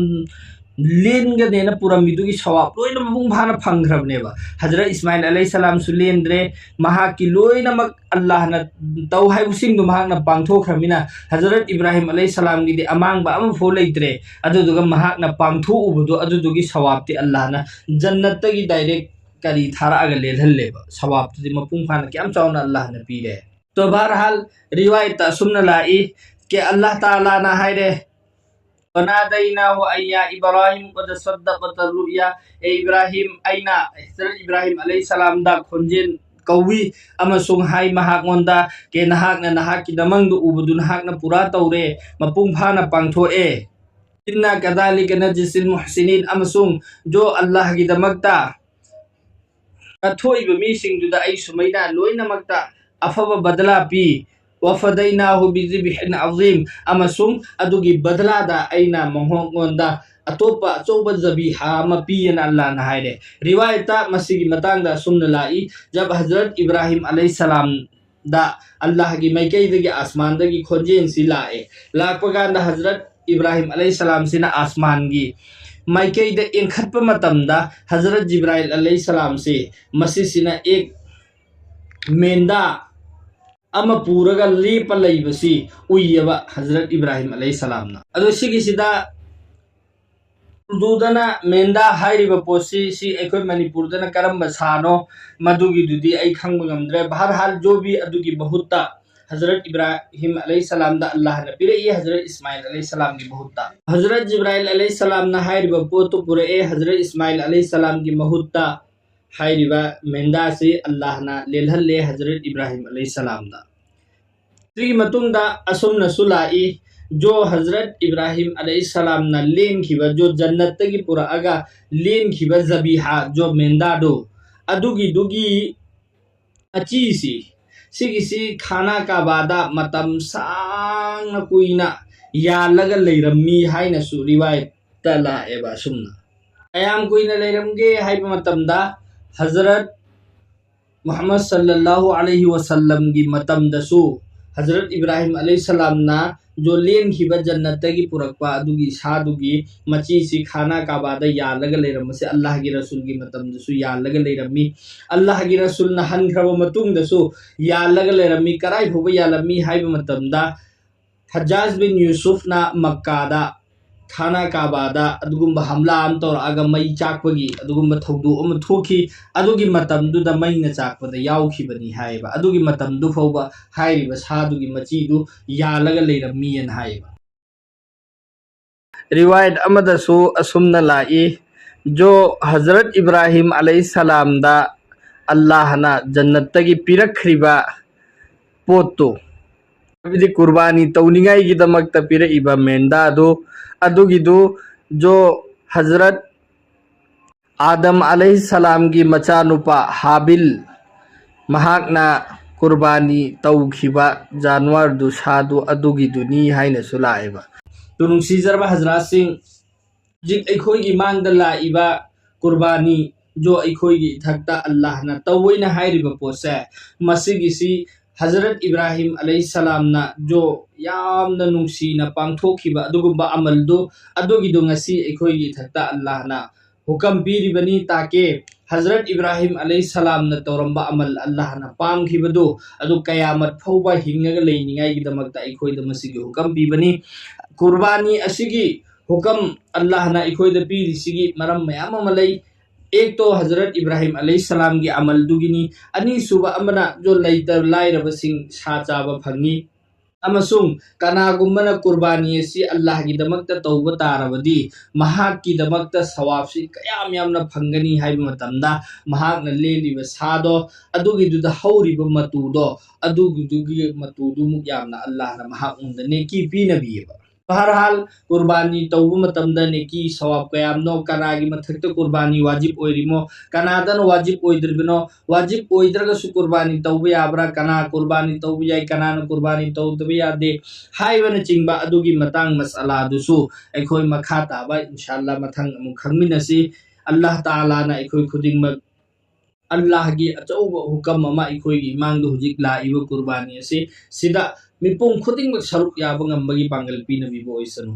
ꯂꯦꯟꯒꯅꯦꯅ ꯄꯨꯔꯝꯃꯤꯗꯨꯒꯤ ꯁꯋꯥꯕ ꯂꯣꯏꯅ ꯃꯄꯨꯡ ꯐꯥꯅ ꯐꯪꯈ꯭ꯔꯕꯅꯦꯕ꯫ ꯍꯖꯔꯠ ꯏꯁꯃꯥꯏꯜ ꯑꯂꯩꯍꯤ ꯁꯂꯥꯝꯁꯨ ꯂꯦꯟꯗ꯭ꯔꯦ, ꯃꯍꯥꯛꯀꯤ ꯂꯣꯏꯅꯃꯛ ꯑꯜꯂꯥꯍꯅ ꯇꯧ ꯍꯥꯏꯕꯁꯤꯡꯗꯨ ꯃꯍꯥꯛꯅ ꯄꯥꯡꯊꯣꯛꯈ꯭ꯔꯃꯤꯅ, ꯍꯖꯔꯠ ꯏꯕ꯭ꯔꯥꯍꯤꯝ ꯑꯂꯩꯍꯤ ꯁꯂꯥꯝꯒꯤꯗꯤ ꯑꯃꯥꯡꯕ ꯑꯃꯐꯥꯎ ꯂꯩꯇ꯭ꯔꯦ꯫ ꯑꯗꯨꯗꯨꯒ ꯃꯍꯥꯛꯅ ꯄꯥꯡꯊꯣꯛꯎꯕꯗꯣ, ꯑꯗꯨꯗꯨꯒꯤ ꯁꯋꯥꯕꯇꯤ ꯑꯜꯂꯥꯍꯅ ꯖꯟꯅꯠꯇꯒꯤ ꯗꯥꯏꯔꯦꯛ ꯀꯔꯤ ꯊꯥꯔꯛꯑꯒ ꯂꯦꯜꯍꯜꯂꯦꯕ꯫ ꯁꯋꯥꯕꯇꯨꯗꯤ ꯃꯄꯨꯡ ꯐꯥꯅ ꯀꯌꯥꯝ ꯆꯥꯎꯅ ꯑꯜꯂꯥꯍꯅ ꯄꯤꯔꯦ꯫ ꯇꯣ ꯕꯍꯔꯍꯥꯜ, ꯔꯤꯋꯥꯌꯠꯇ ꯑꯁꯨꯝꯅ ꯂꯥꯛꯏ ꯀꯦ ꯑꯜꯂꯥꯍ ꯇꯥꯂꯥꯅ ꯍꯥꯏꯔꯦ, "وناديناه أن يا إبراهيم قد صدقت الرؤيا"꯫ "ꯑꯦ ꯏꯕ꯭ꯔꯥꯍꯤꯝ", ꯑꯩꯅ ꯍꯖꯔꯠ ꯏꯕ꯭ꯔꯥꯍꯤꯝ ꯑꯂꯩꯍꯤ ꯁꯂꯥꯝꯗ ꯈꯣꯟꯖꯦꯜ ꯀꯧꯏ ꯑꯃꯁꯨꯡ ꯍꯥꯏ ꯃꯍꯥꯛꯉꯣꯟꯗ, "ꯀꯦ ꯅꯍꯥꯛꯅ ꯅꯍꯥꯛꯀꯤ ꯅꯃꯪꯗ ꯎꯕꯗꯨ ꯅꯍꯥꯛꯅ ꯄꯨꯔꯥ ꯇꯧꯔꯦ, ꯃꯄꯨꯡ ꯐꯥꯅ ꯄꯥꯡꯊꯣꯛꯑꯦ꯫ إنا كذلك نجزي المحسنين"꯫ ꯑꯃꯁꯨꯡ ꯖꯣ ꯑꯜꯂꯥꯍꯒꯤꯗꯃꯛꯇ ꯀꯠꯊꯣꯛꯏꯕ ꯃꯤꯁꯤꯡꯗꯨꯗ ꯑꯩ ꯁꯨꯃꯥꯏꯅ ꯂꯣꯏꯅꯃꯛꯇ ꯑꯐꯕ ꯕꯗꯂꯥ ꯄꯤ꯫ "وفديناه بذبح عظيم"꯫ ꯑꯃꯁꯨꯡ ꯑꯗꯨꯒꯤ ꯕꯗꯂꯥꯗ ꯑꯩꯅ ꯃꯉꯣꯟꯗ ꯑꯇꯣꯞꯄ ꯑꯆꯧꯕ ꯖꯕꯤꯍꯥ ꯑꯃ ꯄꯤꯌꯦꯅ ꯑꯜꯂꯥꯍꯅ ꯍꯥꯏꯔꯦ꯫ ꯔꯤꯋꯥꯌꯠꯇ ꯃꯁꯤꯒꯤ ꯃꯇꯥꯡꯗ ꯑꯁꯨꯝꯅ ꯂꯥꯛꯏ, "ꯖꯕ ꯍꯖꯔꯠ ꯏꯕ꯭ꯔꯥꯍꯤꯝ ꯑꯂꯩꯍꯤ ꯁꯂꯥꯝꯗ ꯑꯜꯂꯥꯍꯒꯤ ꯃꯥꯏꯀꯩꯗꯒꯤ, ꯑꯥꯁꯃꯥꯟꯗꯒꯤ ꯈꯣꯟꯖꯦꯜꯁꯤ ꯂꯥꯛꯑꯦ꯫ ꯂꯥꯛꯄ ꯀꯥꯟꯗ ꯍꯖꯔꯠ ꯏꯕ꯭ꯔꯥꯍꯤꯝ ꯑꯂꯩꯍꯤ ꯁꯂꯥꯝꯁꯤꯅ ꯑꯥꯁꯃꯥꯟꯒꯤ ꯃꯥꯏꯀꯩꯗ ꯌꯦꯡꯈꯠꯄ ꯃꯇꯝꯗ ꯍꯖꯔꯠ ꯖꯤꯕ꯭ꯔꯥꯏꯜ ꯑꯂꯩꯍꯤ ꯁꯂꯥꯝꯁꯤ ꯃꯁꯤꯁꯤꯅ ꯑꯦꯛ ꯃꯦꯟꯗꯥ ꯑꯃ ꯄꯨꯔꯒ ꯂꯦꯞꯄ ꯂꯩꯕꯁꯤ ꯎꯏꯌꯦꯕ ꯍꯖꯔꯠ ꯏꯕ꯭ꯔꯥꯍꯤꯝ ꯑꯂꯩꯍꯤ ꯁꯂꯥꯝꯅ꯫ ꯑꯗꯣ ꯁꯤꯒꯤꯁꯤꯗ ꯎꯔꯗꯨꯗꯅ ꯃꯦꯟꯗꯥ ꯍꯥꯏꯔꯤꯕ ꯄꯣꯠꯁꯤ, ꯁꯤ ꯑꯩꯈꯣꯏ ꯃꯅꯤꯄꯨꯔꯗꯅ ꯀꯔꯝꯕ ꯁꯥꯅꯣ, ꯃꯗꯨꯒꯤꯗꯨꯗꯤ ꯑꯩ ꯈꯪꯕ ꯉꯝꯗ꯭ꯔꯦ꯫ ꯕꯍꯔꯍꯥꯜ, ꯖꯣ ꯚꯤ, ꯑꯗꯨꯒꯤ ꯃꯍꯨꯠꯇ ꯍꯖꯔꯠ ꯏꯕ꯭ꯔꯥꯍꯤꯝ ꯑꯂꯩꯍꯤꯁꯁꯥꯂꯥꯝꯗ ꯑꯜꯂꯥꯍꯅ ꯄꯤꯔꯛꯏ, ꯍꯖꯔꯠ ꯏꯁꯃꯥꯏꯜ ꯑꯂꯩꯍꯤꯁꯁꯥꯂꯥꯝꯒꯤ ꯃꯍꯨꯠꯇ꯫ ꯍꯖꯔꯠ ꯖꯤꯕ꯭ꯔꯥꯏꯜ ꯑꯂꯩꯍꯤꯁꯁꯥꯂꯥꯝꯅ ꯍꯥꯏꯔꯤꯕ ꯄꯣꯠꯇꯨ ꯄꯨꯔꯛꯑꯦ, ꯍꯖꯔꯠ ꯏꯁꯃꯥꯏꯜ ꯑꯂꯩꯍꯤꯁꯁꯥꯂꯥꯝꯒꯤ ꯃꯍꯨꯠꯇ ꯍꯥꯏꯔꯤꯕ ꯃꯦꯟꯗꯥꯁꯤ ꯑꯜꯂꯥꯍꯅ ꯂꯦꯜꯍꯜꯂꯦ ꯍꯖꯔꯠ ꯏꯕ꯭ꯔꯥꯍꯤꯝ ꯑꯂꯩꯍꯤꯁꯁꯥꯂꯥꯝꯗ꯫ ꯁꯤꯒꯤ ꯃꯇꯨꯡꯗ ꯑꯁꯨꯝꯅꯁꯨ ꯂꯥꯛꯏ, ꯖꯣ ꯍꯖꯔꯠ ꯏꯕ꯭ꯔꯥꯍꯤꯝ ꯑꯂꯩꯍꯤꯁꯁꯥꯂꯥꯝꯅ ꯂꯦꯟꯈꯤꯕ ꯖꯣ ꯖꯟꯅꯠꯇꯒꯤ ꯄꯨꯔꯛꯑꯒ ꯂꯦꯟꯈꯤꯕ ꯖꯕꯤꯍꯥ, ꯖꯣ ꯃꯦꯟꯗꯥꯗꯣ, ꯑꯗꯨꯒꯤꯗꯨꯒꯤ ꯃꯆꯤꯁꯤ, ꯁꯤꯒꯤꯁꯤ ꯈꯥꯅꯥ ꯀꯥꯕꯥꯗ ꯃꯇꯝ ꯁꯥꯡꯅ ꯀꯨꯏꯅ ꯌꯥꯜꯂꯒ ꯂꯩꯔꯝꯃꯤ ꯍꯥꯏꯅꯁꯨ ꯔꯤꯋꯥꯌꯠꯇ ꯂꯥꯛꯑꯦꯕ꯫ ꯑꯁꯨꯝꯅ ꯀꯌꯥꯝ ꯀꯨꯏꯅ ꯂꯩꯔꯝꯒꯦ ꯍꯥꯏꯕ ꯃꯇꯝꯗ, ꯍꯖꯔꯠ ꯃꯨꯍꯝꯃꯗ ꯁꯜꯂꯜꯂꯥꯍꯨ ꯑꯂꯩꯍꯤ ꯋꯁꯜꯂꯝꯒꯤ ꯃꯇꯝꯗꯁꯨ ꯍꯖꯔꯠ ꯏꯕ꯭ꯔꯥꯍꯤꯝ ꯑꯂꯩꯍꯤꯁꯁꯥꯂꯥꯝꯅ ꯖꯣ ꯂꯦꯟꯈꯤꯕ ꯖꯟꯅꯠꯇꯒꯤ ꯄꯨꯔꯛꯄ ꯑꯗꯨꯒꯤ ꯁꯥꯗꯨꯒꯤ ꯃꯆꯤꯁꯤ ꯈꯥꯅꯥ ꯀꯥꯕꯥꯗ ꯌꯥꯜꯂꯒ ꯂꯩꯔꯝꯕꯁꯦ ꯑꯜꯂꯥꯍꯒꯤ ꯔꯁꯨꯜꯒꯤ ꯃꯇꯝꯗꯁꯨ ꯌꯥꯜꯂꯒ ꯂꯩꯔꯝꯃꯤ꯫ ꯑꯜꯂꯥꯍꯒꯤ ꯔꯁꯨꯜꯅ ꯍꯟꯈ꯭ꯔꯕ ꯃꯇꯨꯡꯗꯁꯨ ꯌꯥꯜꯂꯒ ꯂꯩꯔꯝꯃꯤ꯫ ꯀꯔꯥꯏ ꯐꯥꯎꯕ ꯌꯥꯜꯂꯝꯃꯤ ꯍꯥꯏꯕ ꯃꯇꯝꯗ, ꯍꯖꯖꯥꯖ ꯕꯤꯟ ꯌꯨꯁꯨꯐꯅ ꯃꯛꯀꯥꯗ, ꯈꯥꯅꯥ ꯀꯥꯕꯥꯗ ꯑꯗꯨꯒꯨꯝꯕ ꯍꯝꯂꯥ ꯑꯃ ꯇꯧꯔꯛꯑꯒ ꯃꯩ ꯆꯥꯛꯄꯒꯤ ꯑꯗꯨꯒꯨꯝꯕ ꯊꯧꯗꯣꯛ ꯑꯃ ꯊꯣꯛꯈꯤ꯫ ꯑꯗꯨꯒꯤ ꯃꯇꯝꯗꯨꯗ ꯃꯩꯅ ꯆꯥꯛꯄꯗ ꯌꯥꯎꯈꯤꯕꯅꯤ ꯍꯥꯏꯌꯦꯕ꯫ ꯑꯗꯨꯒꯤ ꯃꯇꯝꯗꯨ ꯐꯥꯎꯕ ꯍꯥꯏꯔꯤꯕ ꯁꯥꯗꯨꯒꯤ ꯃꯆꯤꯗꯨ ꯌꯥꯜꯂꯒ ꯂꯩꯔꯝꯃꯤꯅ ꯍꯥꯏꯌꯦꯕ꯫ ꯔꯤꯋꯥꯌꯠ ꯑꯃꯗꯁꯨ ꯑꯁꯨꯝꯅ ꯂꯥꯛꯏ, ꯖꯣ ꯍꯖꯔꯠ ꯏꯕ꯭ꯔꯥꯍꯤꯝ ꯑꯂꯩꯍꯤꯁꯁꯥꯂꯥꯝꯗ ꯑꯜꯂꯥꯍꯅ ꯖꯟꯅꯠꯇꯒꯤ ꯄꯤꯔꯛꯈ꯭ꯔꯤꯕ ꯄꯣꯠꯇꯨ, ꯍꯥꯏꯕꯗꯤ ꯀꯨꯔꯕꯥꯅꯤ ꯇꯧꯅꯤꯡꯉꯥꯏꯒꯤꯗꯃꯛꯇ ꯄꯤꯔꯛꯏꯕ ꯃꯦꯟꯗꯥꯗꯨ, ꯑꯗꯨꯒꯤꯗꯨ ꯖꯣ ꯍꯖꯔꯠ ꯑꯥꯗꯝ ꯑꯂꯩꯍꯤꯁꯁꯥꯂꯥꯝꯒꯤ ꯃꯆꯥꯅꯨꯄꯥ ꯍꯥꯕꯤꯜ, ꯃꯍꯥꯛꯅ ꯀꯨꯔꯕꯥꯅꯤ ꯇꯧꯈꯤꯕ ꯖꯥꯟꯋꯥꯔꯗꯨ, ꯁꯥꯗꯨ, ꯑꯗꯨꯒꯤꯗꯨꯅꯤ ꯍꯥꯏꯅꯁꯨ ꯂꯥꯛꯑꯦꯕ꯫ ꯑꯗꯨ ꯅꯨꯡꯁꯤꯖꯔꯕ ꯍꯖꯔꯥꯠꯁꯤꯡ, ꯍꯧꯖꯤꯛ ꯑꯩꯈꯣꯏꯒꯤ ꯃꯥꯡꯗ ꯂꯥꯛꯏꯕ ꯀꯨꯔꯕꯥꯅꯤ, ꯖꯣ ꯑꯩꯈꯣꯏꯒꯤ ꯏꯊꯛꯇ ꯑꯜꯂꯥꯍꯅ ꯇꯧꯑꯣꯏꯅ ꯍꯥꯏꯔꯤꯕ ꯄꯣꯠꯁꯦ, ꯃꯁꯤꯒꯤꯁꯤ ꯍꯖꯔꯠ ꯏꯕ꯭ꯔꯥꯍꯤꯝ ꯑꯂꯩꯍꯤꯁꯁꯥꯂꯥꯝꯅ ꯖꯣ ꯌꯥꯝꯅ ꯅꯨꯡꯁꯤꯅ ꯄꯥꯡꯊꯣꯛꯈꯤꯕ ꯑꯗꯨꯒꯨꯝꯕ ꯑꯃꯜꯗꯨ, ꯑꯗꯨꯒꯤꯗꯨ ꯉꯁꯤ ꯑꯩꯈꯣꯏꯒꯤ ꯏꯊꯛꯇ ꯑꯜꯂꯥꯍꯅ ꯍꯨꯀꯝ ꯄꯤꯔꯤꯕꯅꯤ꯫ ꯇꯥꯀꯦ ꯍꯖꯔꯠ ꯏꯕ꯭ꯔꯥꯍꯤꯝ ꯑꯂꯩꯍꯤꯁꯁꯥꯂꯥꯝꯅ ꯇꯧꯔꯝꯕ ꯑꯃꯜ, ꯑꯜꯂꯥꯍꯅ ꯄꯥꯝꯈꯤꯕꯗꯨ, ꯑꯗꯨ ꯀꯌꯥꯃꯠ ꯐꯥꯎꯕ ꯍꯤꯡꯉꯒ ꯂꯩꯅꯤꯡꯉꯥꯏꯒꯤꯗꯃꯛꯇ ꯑꯩꯈꯣꯏꯗ ꯃꯁꯤꯒꯤ ꯍꯨꯀꯝ ꯄꯤꯕꯅꯤ꯫ ꯀꯨꯔꯕꯥꯅꯤ ꯑꯁꯤꯒꯤ ꯍꯨꯀꯝ ꯑꯜꯂꯥꯍꯅ ꯑꯩꯈꯣꯏꯗ ꯄꯤꯔꯤꯁꯤꯒꯤ ꯃꯔꯝ ꯃꯌꯥꯝ ꯑꯃ ꯂꯩ꯫ ꯑꯦꯛꯇꯣ ꯍꯖꯔꯠ ꯏꯕ꯭ꯔꯥꯍꯤꯝ ꯑꯂꯩꯍꯤꯁꯁꯂꯥꯝꯒꯤ ꯑꯃꯜꯗꯨꯒꯤꯅꯤ꯫ ꯑꯅꯤꯁꯨꯕ ꯑꯃꯅ ꯖꯣ ꯂꯩꯇ ꯂꯥꯏꯔꯕꯁꯤꯡ ꯁꯥ ꯆꯥꯕ ꯐꯪꯉꯤ꯫ ꯑꯃꯁꯨꯡ ꯀꯅꯥꯒꯨꯝꯕꯅ ꯀꯨꯔꯕꯥꯅꯤ ꯑꯁꯤ ꯑꯜꯂꯥꯍꯒꯤꯗꯃꯛꯇ ꯇꯧꯕ ꯇꯥꯔꯕꯗꯤ ꯃꯍꯥꯛꯀꯤꯗꯃꯛꯇ ꯁꯋꯥꯕꯁꯤ ꯀꯌꯥꯝ ꯌꯥꯝꯅ ꯐꯪꯒꯅꯤ ꯍꯥꯏꯕ ꯃꯇꯝꯗ ꯃꯍꯥꯛꯅ ꯂꯦꯜꯂꯤꯕ ꯁꯥꯗꯣ, ꯑꯗꯨꯒꯤꯗꯨꯗ ꯍꯧꯔꯤꯕ ꯃꯇꯨꯗꯣ, ꯑꯗꯨꯒꯤꯗꯨꯒꯤ ꯃꯇꯨꯗꯨꯃꯨꯛ ꯌꯥꯝꯅ ꯑꯜꯂꯥꯍꯅ ꯃꯍꯥꯛꯉꯣꯟꯗ ꯅꯦꯀꯤ ꯄꯤꯅꯕꯤꯌꯦꯕ꯫ ꯕꯍꯔꯍꯥꯜ, ꯀꯨꯔꯕꯥꯅꯤ ꯇꯧꯕ ꯃꯇꯝꯗ ꯅꯦꯀꯤ ꯁꯋꯥꯕ ꯀꯌꯥꯝꯅꯣ, ꯀꯅꯥꯒꯤ ꯃꯊꯛꯇ ꯀꯨꯔꯕꯥꯅꯤ ꯋꯥꯖꯤꯕ ꯑꯣꯏꯔꯤꯃꯣ, ꯀꯅꯥꯗꯅ ꯋꯥꯖꯤꯕ ꯑꯣꯏꯗ꯭ꯔꯤꯕꯅꯣ, ꯋꯥꯖꯤꯕ ꯑꯣꯏꯗ꯭ꯔꯒꯁꯨ ꯀꯨꯔꯕꯥꯅꯤ ꯇꯧꯕ ꯌꯥꯕ꯭ꯔꯥ, ꯀꯅꯥ ꯀꯨꯔꯕꯥꯅꯤ ꯇꯧꯕ ꯌꯥꯏ, ꯀꯅꯥꯅ ꯀꯨꯔꯕꯥꯅꯤ ꯇꯧꯗꯕ ꯌꯥꯗꯦ ꯍꯥꯏꯕꯅꯆꯤꯡꯕ ꯑꯗꯨꯒꯤ ꯃꯇꯥꯡ ꯃꯁꯑꯂꯥꯗꯨꯁꯨ ꯑꯩꯈꯣꯏ ꯃꯈꯥ ꯇꯥꯕ ꯏꯟꯁꯥ ꯑꯜꯂꯥ ꯃꯊꯪ ꯑꯃꯨꯛ ꯈꯪꯃꯤꯟꯅꯁꯤ꯫ ꯑꯜꯂꯥꯍ ꯇꯥꯂꯥꯅ ꯑꯩꯈꯣꯏ ꯈꯨꯗꯤꯡꯃꯛ ꯑꯜꯂꯥꯍꯒꯤ ꯑꯆꯧꯕ ꯍꯨꯀꯝ ꯑꯃ ꯑꯩꯈꯣꯏꯒꯤ ꯏꯃꯥꯡꯗ ꯍꯧꯖꯤꯛ ꯂꯥꯛꯏꯕ ꯀꯨꯔꯕꯥꯅꯤ ꯑꯁꯤ ꯁꯤꯗ ꯃꯤꯄꯨꯝ ꯈꯨꯗꯤꯡꯃꯛ ꯁꯔꯨꯛ ꯌꯥꯕ ꯉꯝꯕꯒꯤ ꯄꯥꯡꯒꯜ ꯄꯤꯅꯕꯤꯕ ꯑꯣꯏꯁꯅꯨ꯫